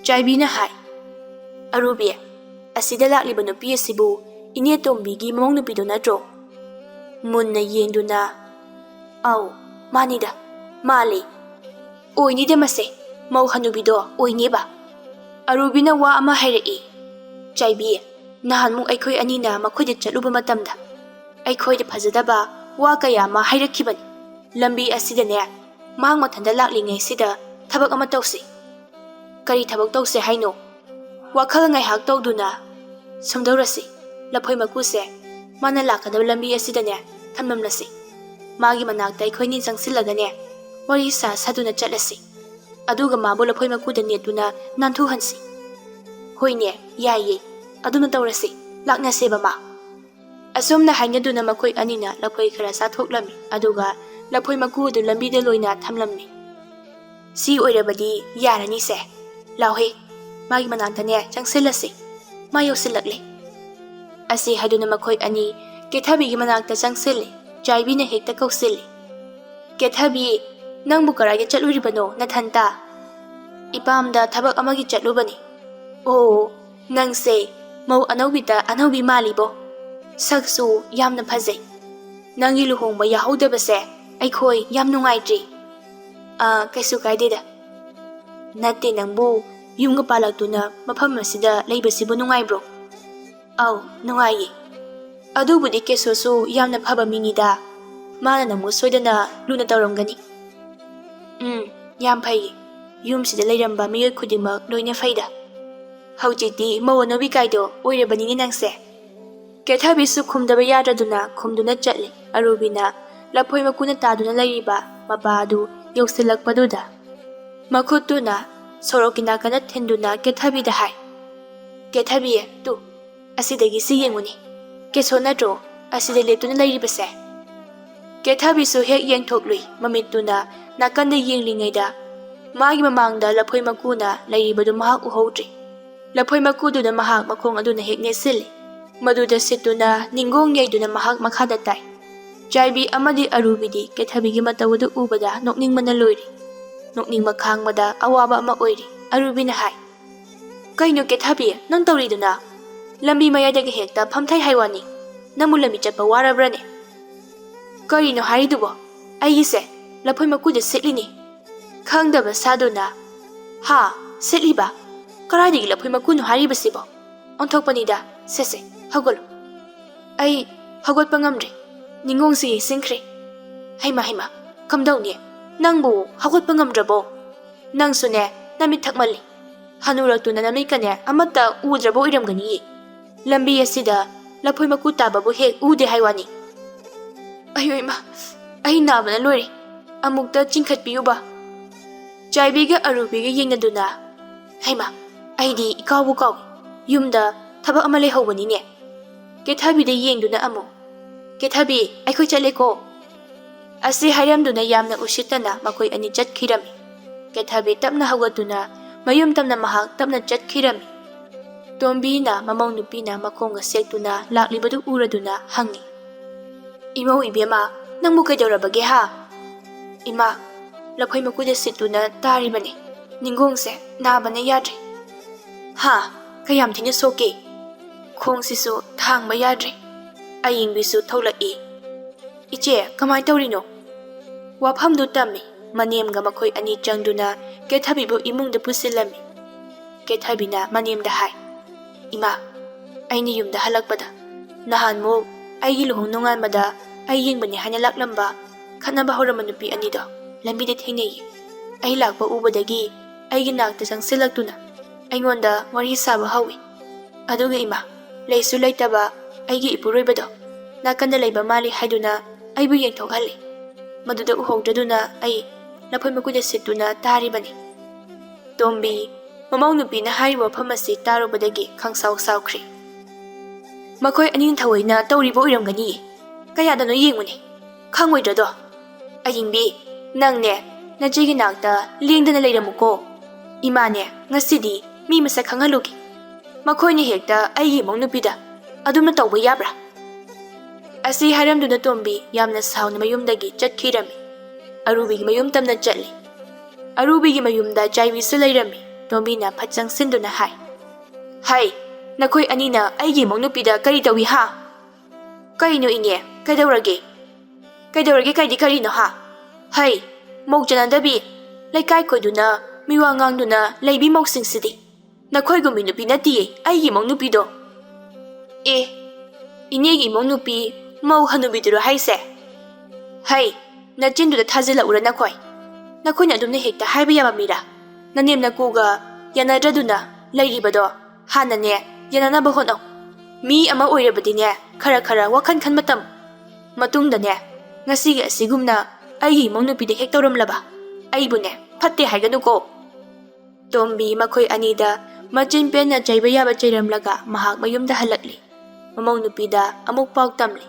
ꯆꯥꯏꯕꯤꯅ ꯍꯥꯏ, "ꯑꯔꯨꯕꯤ, ꯑꯁꯤꯗ ꯂꯥꯛꯂꯤꯕ ꯅꯨꯄꯤ ꯑꯁꯤꯕꯨ ꯏꯅꯦ ꯇꯣꯝꯕꯤꯒꯤ ꯃꯃꯧ ꯅꯨꯄꯤꯗꯨ ꯅꯠꯇ꯭ꯔꯣ?" ꯃꯨꯟꯅ ꯌꯦꯡꯗꯨꯅ, "ꯑꯧ, ꯃꯥꯅꯤꯗ, ꯃꯥꯜꯂꯤ꯫ ꯑꯣꯏꯅꯤꯗ ꯃꯁꯦ, ꯃꯧ ꯍꯅꯨꯕꯤꯗꯣ ꯑꯣꯏꯅꯦꯕ꯫" ꯑꯔꯨꯕꯤꯅ ꯋꯥ ꯑꯃ ꯍꯥꯏꯔꯛꯏ꯫ "ꯆꯥꯏꯕꯤ, ꯅꯍꯥꯟꯃꯨꯛ ꯑꯩꯈꯣꯏ ꯑꯅꯤꯅ ꯃꯈꯣꯏꯗ ꯆꯠꯂꯨꯕ ꯃꯇꯝꯗ ꯑꯩꯈꯣꯏꯗ ꯐꯖꯗꯕ ꯋꯥ ꯀꯌꯥ ꯑꯃ ꯍꯥꯏꯔꯛꯈꯤꯕꯅꯤ꯫ ꯂꯝꯕꯤ ꯑꯁꯤꯗꯅꯦ, ꯃꯍꯥꯛ ꯃꯊꯟꯇ ꯂꯥꯛꯂꯤꯉꯩꯁꯤꯗ ꯊꯕꯛ ꯑꯃ ꯇꯧꯁꯤ꯫" "ꯀꯔꯤ ꯊꯕꯛ ꯇꯧꯁꯦ ꯍꯥꯏꯅꯣ?" ꯋꯥꯈꯜ ꯉꯥꯏꯍꯥꯛ ꯇꯧꯗꯨꯅ ꯁꯨꯝꯗꯧꯔꯁꯤ, ꯂꯐꯣꯏ ꯃꯀꯨꯁꯦ ꯃꯥꯅ ꯂꯥꯛꯀꯗꯕ ꯂꯝꯕꯤ ꯑꯁꯤꯗꯅꯦ ꯊꯝꯂꯝꯂꯁꯤ꯫ ꯃꯥꯒꯤ ꯃꯅꯥꯛꯇ ꯑꯩꯈꯣꯏꯅꯤ ꯆꯪꯁꯤꯜꯂꯒꯅꯦ ꯋꯥꯔꯤ ꯁꯥ ꯁꯥꯗꯨꯅ ꯆꯠꯂꯁꯤ꯫ ꯑꯗꯨꯒ ꯃꯥꯕꯨ ꯂꯐꯣꯏ ꯃꯀꯨꯗ ꯅꯦꯠꯇꯨꯅ ꯅꯥꯟꯊꯨꯍꯟꯁꯤ꯫ "ꯍꯣꯏꯅꯦ, ꯌꯥꯏꯌꯦ, ꯑꯗꯨꯅ ꯇꯧꯔꯁꯤ, ꯂꯥꯛꯅꯁꯦꯕ ꯃꯥ꯫" ꯑꯁꯨꯝꯅ ꯍꯥꯏꯅꯗꯨꯅ ꯃꯈꯣꯏ ꯑꯅꯤꯅ ꯂꯐꯣꯏ ꯈꯔ ꯆꯥꯊꯣꯛꯂꯝꯃꯤ, ꯑꯗꯨꯒ ꯂꯐꯣꯏ ꯃꯀꯨ ꯑꯗꯨ ꯂꯝꯕꯤꯗ ꯂꯣꯏꯅ ꯊꯝꯂꯝꯃꯤ꯫ "ꯁꯤ ꯑꯣꯏꯔꯕꯗꯤ ꯌꯥꯔꯅꯤꯁꯦ꯫ ꯂꯥꯎꯍꯦ, ꯃꯥꯒꯤ ꯃꯅꯥꯛꯇꯅꯦ ꯆꯪꯁꯤꯜꯂꯁꯤ꯫" ꯃꯥ ꯌꯧꯁꯤꯜꯂꯛꯂꯦ꯫ ꯑꯁꯤ ꯍꯥꯏꯗꯨꯅ ꯃꯈꯣꯏ ꯑꯅꯤ ꯀꯦꯊꯕꯤꯒꯤ ꯃꯅꯥꯛꯇ ꯆꯪꯁꯤꯜꯂꯤ꯫ ꯆꯥꯏꯕꯤꯅ ꯍꯦꯛꯇ ꯀꯧꯁꯤꯜꯂꯤ, "ꯀꯦꯊꯕꯤ, ꯅꯪꯕꯨ ꯀꯗꯥꯏꯗ ꯆꯠꯂꯨꯔꯤꯕꯅꯣ ꯅꯊꯟꯇ?" "ꯏꯄꯥꯝꯗ ꯊꯕꯛ ꯑꯃꯒꯤ ꯆꯠꯂꯨꯕꯅꯤ꯫" "ꯑꯣ, ꯅꯪꯁꯦ ꯃꯧ ꯑꯅꯧꯕꯤꯗ ꯑꯅꯧꯕꯤ ꯃꯥꯜꯂꯤꯕꯣ? ꯁꯛꯁꯨ ꯌꯥꯝꯅ ꯐꯖꯩ꯫ ꯅꯪꯒꯤ ꯂꯨꯍꯣꯡꯕ ꯌꯥꯍꯧꯗꯕꯁꯦ ꯑꯩꯈꯣꯏ ꯌꯥꯝ ꯅꯨꯡꯉꯥꯏꯇ꯭ꯔꯤ꯫" "ꯑꯥ, ꯀꯩꯁꯨ ꯀꯥꯏꯗꯦꯗ꯫" "ꯅꯠꯇꯦ, ꯅꯪꯕꯨ ꯌꯨꯝꯒ ꯄꯥꯜꯂꯛꯇꯨꯅ ꯃꯐꯝ ꯑꯁꯤꯗ ꯂꯩꯕꯁꯤꯕꯨ ꯅꯨꯡꯉꯥꯏꯕ꯭ꯔꯣ?" "ꯑꯧ, ꯅꯨꯡꯉꯥꯏꯌꯦ꯫ ꯑꯗꯨꯕꯨꯗꯤ ꯀꯦꯁꯣꯁꯨ ꯌꯥꯝꯅ ꯐꯕ ꯃꯤꯅꯤꯗ꯫ ꯃꯥꯅ ꯅꯪꯕꯨ ꯁꯣꯏꯗꯅ ꯂꯨꯅ ꯇꯧꯔꯝꯒꯅꯤ꯫" "ꯎꯝ, ꯌꯥꯝ ꯐꯩꯌꯦ꯫ ꯌꯨꯝꯁꯤꯗ ꯂꯩꯔꯝꯕ ꯃꯤꯑꯣꯏ ꯈꯨꯗꯤꯡꯃꯛ ꯂꯣꯏꯅ ꯐꯩꯗ꯫ ꯍꯧꯖꯤꯛꯇꯤ ꯃꯧ ꯑꯅꯧꯕꯤ ꯀꯥꯏꯗꯣ ꯑꯣꯏꯔꯕꯅꯤꯅꯦ ꯅꯪꯁꯦ꯫" ꯀꯦꯊꯕꯤꯁꯨ ꯈꯨꯝꯗꯕ ꯌꯥꯗ꯭ꯔꯗꯨꯅ ꯈꯨꯝꯗꯨꯅ ꯆꯠꯂꯤ꯫ ꯑꯔꯨꯕꯤꯅ ꯂꯐꯣꯏ ꯃꯀꯨꯅ ꯇꯥꯗꯨꯅ ꯂꯩꯔꯤꯕ ꯃꯄꯥ ꯑꯗꯨ ꯌꯧꯁꯤꯜꯂꯛꯄꯗꯨꯗ ꯃꯈꯨꯠꯇꯨꯅ ꯁꯣꯔꯣꯛꯀꯤ ꯅꯥꯀꯟꯗ ꯊꯤꯟꯗꯨꯅ ꯀꯦꯊꯕꯤꯗ ꯍꯥꯏ, "ꯀꯦꯊꯕꯤ, ꯇꯨ, ꯑꯁꯤꯗꯒꯤ ꯁꯤ ꯌꯦꯡꯉꯨꯅꯦ꯫ ꯀꯦꯁꯣ ꯅꯠꯇ꯭ꯔꯣ ꯑꯁꯤꯗ ꯂꯦꯞꯇꯨꯅ ꯂꯩꯔꯤꯕꯁꯦ?" ꯀꯦꯊꯕꯤꯁꯨ ꯍꯦꯛ ꯌꯦꯡꯊꯣꯛꯂꯨꯏ꯫ ꯃꯃꯤꯠꯇꯨꯅ ꯅꯥꯀꯟꯗ ꯌꯦꯡꯂꯤꯉꯩꯗ ꯃꯥꯒꯤ ꯃꯃꯥꯡꯗ ꯂꯐꯣꯏ ꯃꯀꯨꯅ ꯂꯩꯔꯤꯕꯗꯨ ꯃꯍꯥꯛ ꯎꯍꯧꯗ꯭ꯔꯦ꯫ ꯂꯐꯣꯏ ꯃꯀꯨꯗꯨꯅ ꯃꯍꯥꯛ ꯃꯈꯣꯡ ꯑꯗꯨꯅ ꯍꯦꯛ ꯅꯦꯠꯁꯤꯜꯂꯤ꯫ ꯃꯗꯨꯗ ꯁꯤꯠꯇꯨꯅ ꯅꯤꯡꯒꯣꯡ ꯌꯩꯗꯨꯅ ꯃꯍꯥꯛ ꯃꯈꯥꯗ ꯇꯥꯏ꯫ ꯆꯥꯏꯕꯤ ꯑꯃꯗꯤ ꯑꯔꯨꯕꯤꯗꯤ ꯀꯦꯊꯕꯤꯒꯤ ꯃꯇꯧ ꯑꯗꯨ ꯎꯕꯗ ꯅꯣꯛꯅꯤꯡꯕꯅ ꯂꯣꯏꯔꯤ꯫ ꯅꯣꯛꯅꯤꯡꯕ ꯈꯥꯡꯕꯗ ꯑꯋꯥꯕ ꯑꯃ ꯑꯣꯏꯔꯤ꯫ ꯑꯔꯨꯕꯤꯅ ꯍꯥꯏ, "ꯀꯩꯅꯣ ꯀꯦꯊꯕꯤ, ꯅꯪ ꯇꯧꯔꯤꯗꯨꯅ? ꯂꯝꯕꯤ ꯃꯌꯥꯏꯗꯒ ꯍꯦꯛꯇ ꯐꯝꯊꯩ ꯍꯥꯏ ꯋꯥꯅꯤ꯫ ꯅꯪꯕꯨ ꯂꯝꯕꯤ ꯆꯠꯄ ꯋꯥꯔꯕ꯭ꯔꯅꯦ?" "ꯀꯔꯤꯅꯣ ꯍꯥꯏꯔꯤꯗꯨꯕꯣ? ꯑꯩꯒꯤꯁꯦ ꯂꯐꯣꯏ ꯃꯀꯨꯗ ꯁꯤꯠꯂꯤꯅꯤ꯫" ꯈꯪꯗꯕ ꯁꯥꯗꯨꯅ, "ꯍꯥ? ꯁꯤꯠꯂꯤꯕ? ꯀꯗꯥꯏꯗꯒꯤ ꯂꯐꯣꯏ ꯃꯀꯨꯅꯣ ꯍꯥꯏꯔꯤꯕꯁꯤꯕꯣ? ꯑꯣꯟꯊꯣꯛꯄꯅꯤꯗ꯫ ꯁꯦ ꯁꯦ, ꯍꯧꯒꯠꯂꯨ꯫" "ꯑꯩ ꯍꯧꯒꯠꯄ ꯉꯝꯗ꯭ꯔꯦ꯫ ꯅꯤꯡꯒꯣꯡꯁꯤ ꯌꯩꯁꯤꯟꯈ꯭ꯔꯦ꯫" "ꯍꯩꯃ ꯍꯩꯃ, ꯀꯝꯗꯧꯅꯤ? ꯅꯪꯕꯨ ꯍꯧꯒꯠꯄ ꯉꯝꯗ꯭ꯔꯕꯣ? ꯅꯪꯁꯨꯅꯦ, ꯅꯃꯤꯠ ꯊꯛꯃꯜꯂꯤ꯫ ꯍꯅꯨꯔꯛꯇꯨꯅ ꯅꯃꯤꯠꯀꯅꯦ ꯑꯃꯠꯇ ꯎꯗ꯭ꯔꯕ ꯑꯣꯏꯔꯝꯒꯅꯤꯌꯦ꯫ ꯂꯝꯕꯤ ꯑꯁꯤꯗ ꯂꯐꯣꯏ ꯃꯀꯨ ꯇꯥꯕꯕꯨ ꯍꯦꯛ ꯎꯗꯦ ꯍꯥꯏ ꯋꯥꯅꯤ꯫" "ꯑꯌꯣ ꯏꯃꯥ, ꯑꯩ ꯅꯥꯕꯅ ꯂꯣꯏꯔꯦ꯫ ꯑꯃꯨꯛꯇ ꯆꯤꯡꯈꯠꯄꯤꯌꯨꯕ꯫" ꯆꯥꯏꯕꯤꯒ ꯑꯔꯨꯕꯤꯒ ꯌꯦꯡꯅꯗꯨꯅ, "ꯍꯩꯃꯥ, ꯑꯩꯗꯤ ꯏꯀꯥꯎꯕꯨ ꯀꯥꯎꯏ꯫ ꯌꯨꯝꯗ ꯊꯕꯛ ꯑꯃ ꯂꯩꯍꯧꯕꯅꯤꯅꯦ꯫" ꯀꯦꯊꯕꯤꯗ ꯌꯦꯡꯗꯨꯅ ꯑꯃꯨꯛ, "ꯀꯦꯊꯕꯤ, ꯑꯩꯈꯣꯏ ꯆꯠꯂꯦꯀꯣ꯫" ꯑꯁꯤ ꯍꯥꯏꯔꯝꯗꯨꯅ ꯌꯥꯝꯅ ꯎꯁꯤꯠꯇꯅ ꯃꯈꯣꯏ ꯑꯅꯤ ꯆꯠꯈꯤꯔꯝꯃꯤ꯫ ꯀꯦꯊꯕꯤ ꯇꯞꯅ ꯍꯧꯒꯠꯇꯨꯅ ꯃꯌꯨꯝ ꯇꯝꯅ ꯃꯍꯥꯛ ꯇꯞꯅ ꯆꯠꯈꯤꯔꯝꯃꯤ꯫ ꯇꯣꯝꯕꯤꯅ ꯃꯃꯧ ꯅꯨꯄꯤꯅ ꯃꯈꯣꯡꯒ ꯁꯦꯛꯇꯨꯅ ꯂꯥꯛꯂꯤꯕꯗꯨ ꯎꯔꯗꯨꯅ ꯍꯪꯉꯤ, "ꯏꯃꯧ ꯏꯕꯦꯝꯃ, ꯅꯪꯕꯨ ꯀꯩꯗꯧꯔꯕꯒꯦ ꯍꯥ?" "ꯏꯃꯥ, ꯂꯐꯣꯏ ꯃꯀꯨꯗ ꯁꯤꯠꯇꯨꯅ ꯇꯥꯔꯤꯕꯅꯤ꯫ ꯅꯤꯡꯒꯣꯡꯁꯦ ꯅꯥꯕꯅ ꯌꯥꯗ꯭ꯔꯦ꯫" "ꯍꯥ? ꯀꯌꯥꯝ ꯊꯤꯅ ꯁꯣꯛꯀꯦ?" "ꯈꯣꯡꯁꯤꯁꯨ ꯊꯥꯡꯕ ꯌꯥꯗ꯭ꯔꯦ꯫" ꯑꯌꯤꯡꯕꯤꯁꯨ ꯊꯣꯛꯂꯛꯏ꯫ "ꯏꯆꯦ, ꯀꯃꯥꯏ ꯇꯧꯔꯤꯅꯣ?" ꯋꯥꯐꯝꯗꯨ ꯇꯝꯃꯤ꯫ ꯃꯅꯦꯝꯒ ꯃꯈꯣꯏ ꯑꯅꯤ ꯆꯪꯗꯨꯅ ꯀꯦꯊꯕꯤꯕꯨ ꯏꯃꯨꯡꯗ ꯄꯨꯁꯤꯜꯂꯝꯃꯤ꯫ ꯀꯦꯊꯕꯤꯅ ꯃꯅꯦꯝꯗ ꯍꯥꯏ, "ꯏꯃꯥ, ꯑꯩꯅ ꯌꯨꯝꯗ ꯍꯜꯂꯛꯄꯗ ꯅꯍꯥꯟꯃꯨꯛ ꯑꯩꯒꯤ ꯂꯨꯍꯣꯡ ꯅꯣꯡꯉꯥꯟꯕꯗ ꯑꯩ ꯌꯦꯡꯕꯅꯤ ꯍꯥꯏꯅ ꯂꯥꯛꯂꯝꯕ ꯈꯠꯅꯕ ꯍꯧꯔꯝꯕ ꯅꯨꯄꯤ ꯑꯅꯤꯗꯣ ꯂꯝꯕꯤꯗ ꯊꯦꯡꯅꯩꯌꯦ꯫ ꯑꯩ ꯂꯥꯛꯄ ꯎꯕꯗꯒꯤ ꯑꯩꯒꯤ ꯅꯥꯛꯇ ꯆꯪꯁꯤꯜꯂꯛꯇꯨꯅ ꯑꯩꯉꯣꯟꯗ ꯋꯥꯔꯤ ꯁꯥꯕ ꯍꯧꯏ꯫ ꯑꯗꯨꯒ ꯏꯃꯥ, ꯂꯩꯁꯨ ꯂꯩꯇꯕ ꯑꯩꯒꯤ ꯏꯄꯨꯔꯣꯏꯕꯗꯣ ꯅꯥꯀꯟꯗ ꯂꯩꯕ ꯃꯥꯜꯂꯤ ꯍꯥꯏꯗꯨꯅ ꯑꯩꯕꯨ ꯌꯦꯡꯊꯣꯛꯍꯜꯂꯤ꯫ ꯃꯗꯨꯗ ꯎꯍꯧꯗ꯭ꯔꯗꯨꯅ ꯑꯩ ꯂꯐꯣꯏ ꯃꯀꯨꯗ ꯁꯤꯠꯇꯨꯅ ꯇꯥꯔꯤꯕꯅꯤ꯫" ꯇꯣꯝꯕꯤ, ꯃꯃꯧ ꯅꯨꯄꯤꯅ ꯍꯥꯏꯔꯤꯕ ꯋꯥꯐꯝ ꯑꯁꯤ ꯇꯥꯔꯨꯕꯗꯒꯤ ꯈꯪꯁꯥꯎ ꯁꯥꯎꯈ꯭ꯔꯦ꯫ "ꯃꯈꯣꯏ ꯑꯅꯤꯅ ꯊꯑꯣꯏꯅ ꯇꯧꯔꯤꯕ ꯑꯣꯏꯔꯝꯒꯅꯤꯌꯦ꯫ ꯀꯌꯥꯗꯅꯣ ꯌꯦꯡꯉꯨꯅꯦ꯫ ꯈꯪꯉꯣꯏꯗ꯭ꯔꯗꯣ? ꯑꯌꯤꯡꯕꯤ, ꯅꯪꯅꯦ ꯅꯆꯦꯒꯤ ꯅꯥꯛꯇ ꯂꯦꯡꯗꯅ ꯂꯩꯔꯝꯃꯨꯀꯣ꯫ ꯏꯃꯥꯅꯦ, ꯉꯁꯤꯗꯤ ꯃꯤ ꯃꯁꯛ ꯈꯪꯍꯜꯂꯨꯒꯦ꯫ ꯃꯈꯣꯏꯅ ꯍꯦꯛꯇ ꯑꯩꯒꯤ ꯏꯃꯧ ꯅꯨꯄꯤꯗ ꯑꯗꯨꯝꯅ ꯇꯧꯕ ꯌꯥꯕ꯭ꯔꯥ?" ꯑꯁꯤ ꯍꯥꯏꯔꯝꯗꯨꯅ ꯇꯣꯝꯕꯤ ꯌꯥꯝꯅ ꯁꯥꯎꯅ ꯃꯌꯨꯝꯗꯒꯤ ꯆꯠꯈꯤꯔꯝꯃꯤ꯫ ꯑꯔꯨꯕꯤꯒꯤ ꯃꯌꯨꯝ ꯇꯝꯅ ꯆꯠꯂꯤ꯫ ꯑꯔꯨꯕꯤꯒꯤ ꯃꯌꯨꯝꯗ ꯆꯥꯏꯕꯤꯁꯨ ꯂꯩꯔꯝꯃꯤ꯫ ꯇꯣꯝꯕꯤꯅ ꯐꯠ ꯆꯪꯁꯤꯟꯗꯨꯅ ꯍꯥꯏ, "ꯍꯩ, ꯅꯈꯣꯏ ꯑꯅꯤꯅ ꯑꯩꯒꯤ ꯏꯃꯧ ꯅꯨꯄꯤꯗ ꯀꯔꯤ ꯇꯧꯏ ꯍꯥ?" "ꯀꯩꯅꯣ ꯏꯅꯦ, ꯀꯩꯗꯧꯔꯒꯦ?" "ꯀꯩꯗꯧꯔꯒꯦ ꯀꯩꯗꯤ ꯀꯔꯤꯅꯣ ꯍꯥ? ꯍꯩ, ꯃꯧ ꯆꯥꯟꯅꯗꯕꯤ, ꯂꯩꯀꯥꯏ ꯀꯣꯏꯗꯨꯅ, ꯃꯤꯋꯥ ꯉꯥꯡꯗꯨꯅ ꯂꯩꯕꯤ ꯃꯧꯁꯤꯡꯁꯤꯗꯤ꯫ ꯅꯈꯣꯏꯒꯨꯝꯕꯤ ꯅꯨꯄꯤ ꯅꯠꯇꯤꯌꯦ ꯑꯩꯒꯤ ꯏꯃꯧ ꯅꯨꯄꯤꯗꯣ꯫" "ꯑꯦ, ꯏꯅꯦꯒꯤ ꯏꯃꯧ ꯅꯨꯄꯤ ꯃꯧ ꯍꯅꯨꯕꯤꯗꯨꯔꯣ ꯍꯥꯏꯁꯦ? ꯍꯩ, ꯅꯆꯤꯟꯗꯨꯗ ꯊꯥꯖꯤꯜꯂꯛꯎꯔ ꯅꯈꯣꯏ? ꯅꯈꯣꯏꯅ ꯑꯗꯨꯝꯅ ꯍꯦꯛꯇ ꯍꯥꯏꯕ ꯌꯥꯕ ꯃꯤꯔꯥ? ꯅꯅꯦꯝ ꯅꯀꯨꯒ ꯌꯥꯅꯗ꯭ꯔꯗꯨꯅ ꯂꯩꯔꯤꯕꯗꯣ ꯍꯥꯟꯅꯅꯦ ꯌꯥꯅꯅꯕ ꯍꯣꯠꯅꯧ꯫ ꯃꯤ ꯑꯃ ꯑꯣꯏꯔꯕꯗꯤꯅꯦ ꯈꯔ ꯈꯔ ꯋꯥꯈꯜ ꯈꯟꯕ ꯇꯝꯃꯨ꯫ ꯃꯇꯨꯡꯗꯅꯦ ꯉꯁꯤꯒꯤ ꯑꯁꯤꯒꯨꯝꯅ ꯑꯩꯒꯤ ꯏꯃꯧ ꯅꯨꯄꯤꯗ ꯍꯦꯛ ꯇꯧꯔꯝꯂꯕ ꯑꯩꯕꯨꯅꯦ ꯐꯠꯇꯦ ꯍꯥꯏꯒꯅꯨꯀꯣ꯫" ꯇꯣꯝꯕꯤ ꯃꯈꯣꯏ ꯑꯅꯤꯗ ꯃꯆꯤꯟ ꯄꯦꯟꯅ ꯆꯩꯕ ꯌꯥꯕ ꯆꯩꯔꯝꯂꯒ ꯃꯍꯥꯛ ꯃꯌꯨꯝꯗ ꯍꯜꯂꯛꯂꯤ꯫ ꯃꯃꯧ ꯅꯨꯄꯤꯗ ꯑꯃꯨꯛ ꯄꯥꯎ ꯇꯝꯂꯤ꯫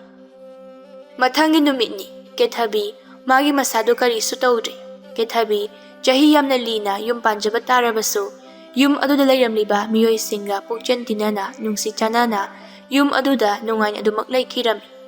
ꯃꯊꯪꯒꯤ ꯅꯨꯃꯤꯠꯅꯤ꯫ ꯀꯦꯊꯕꯤ ꯃꯥꯒꯤ ꯃꯁꯥꯗꯨ ꯀꯔꯤꯁꯨ ꯇꯧꯗ꯭ꯔꯤ꯫ ꯀꯦꯊꯕꯤ ꯆꯍꯤ ꯌꯥꯝꯅ ꯂꯤꯅ ꯌꯨꯝ ꯄꯥꯟꯖꯕ ꯇꯥꯔꯕꯁꯨ ꯌꯨꯝ ꯑꯗꯨꯗ ꯂꯩꯔꯝꯂꯤꯕ ꯃꯤꯑꯣꯏꯁꯤꯡꯒ ꯄꯨꯛꯆꯦꯟ ꯇꯤꯟꯅꯅ, ꯅꯨꯡꯁꯤ ꯆꯥꯟꯅꯅ ꯌꯨꯝ ꯑꯗꯨꯗ ꯅꯨꯡꯉꯥꯏꯅ ꯑꯗꯨꯃꯛ ꯂꯩꯈꯤꯔꯝꯃꯤ꯫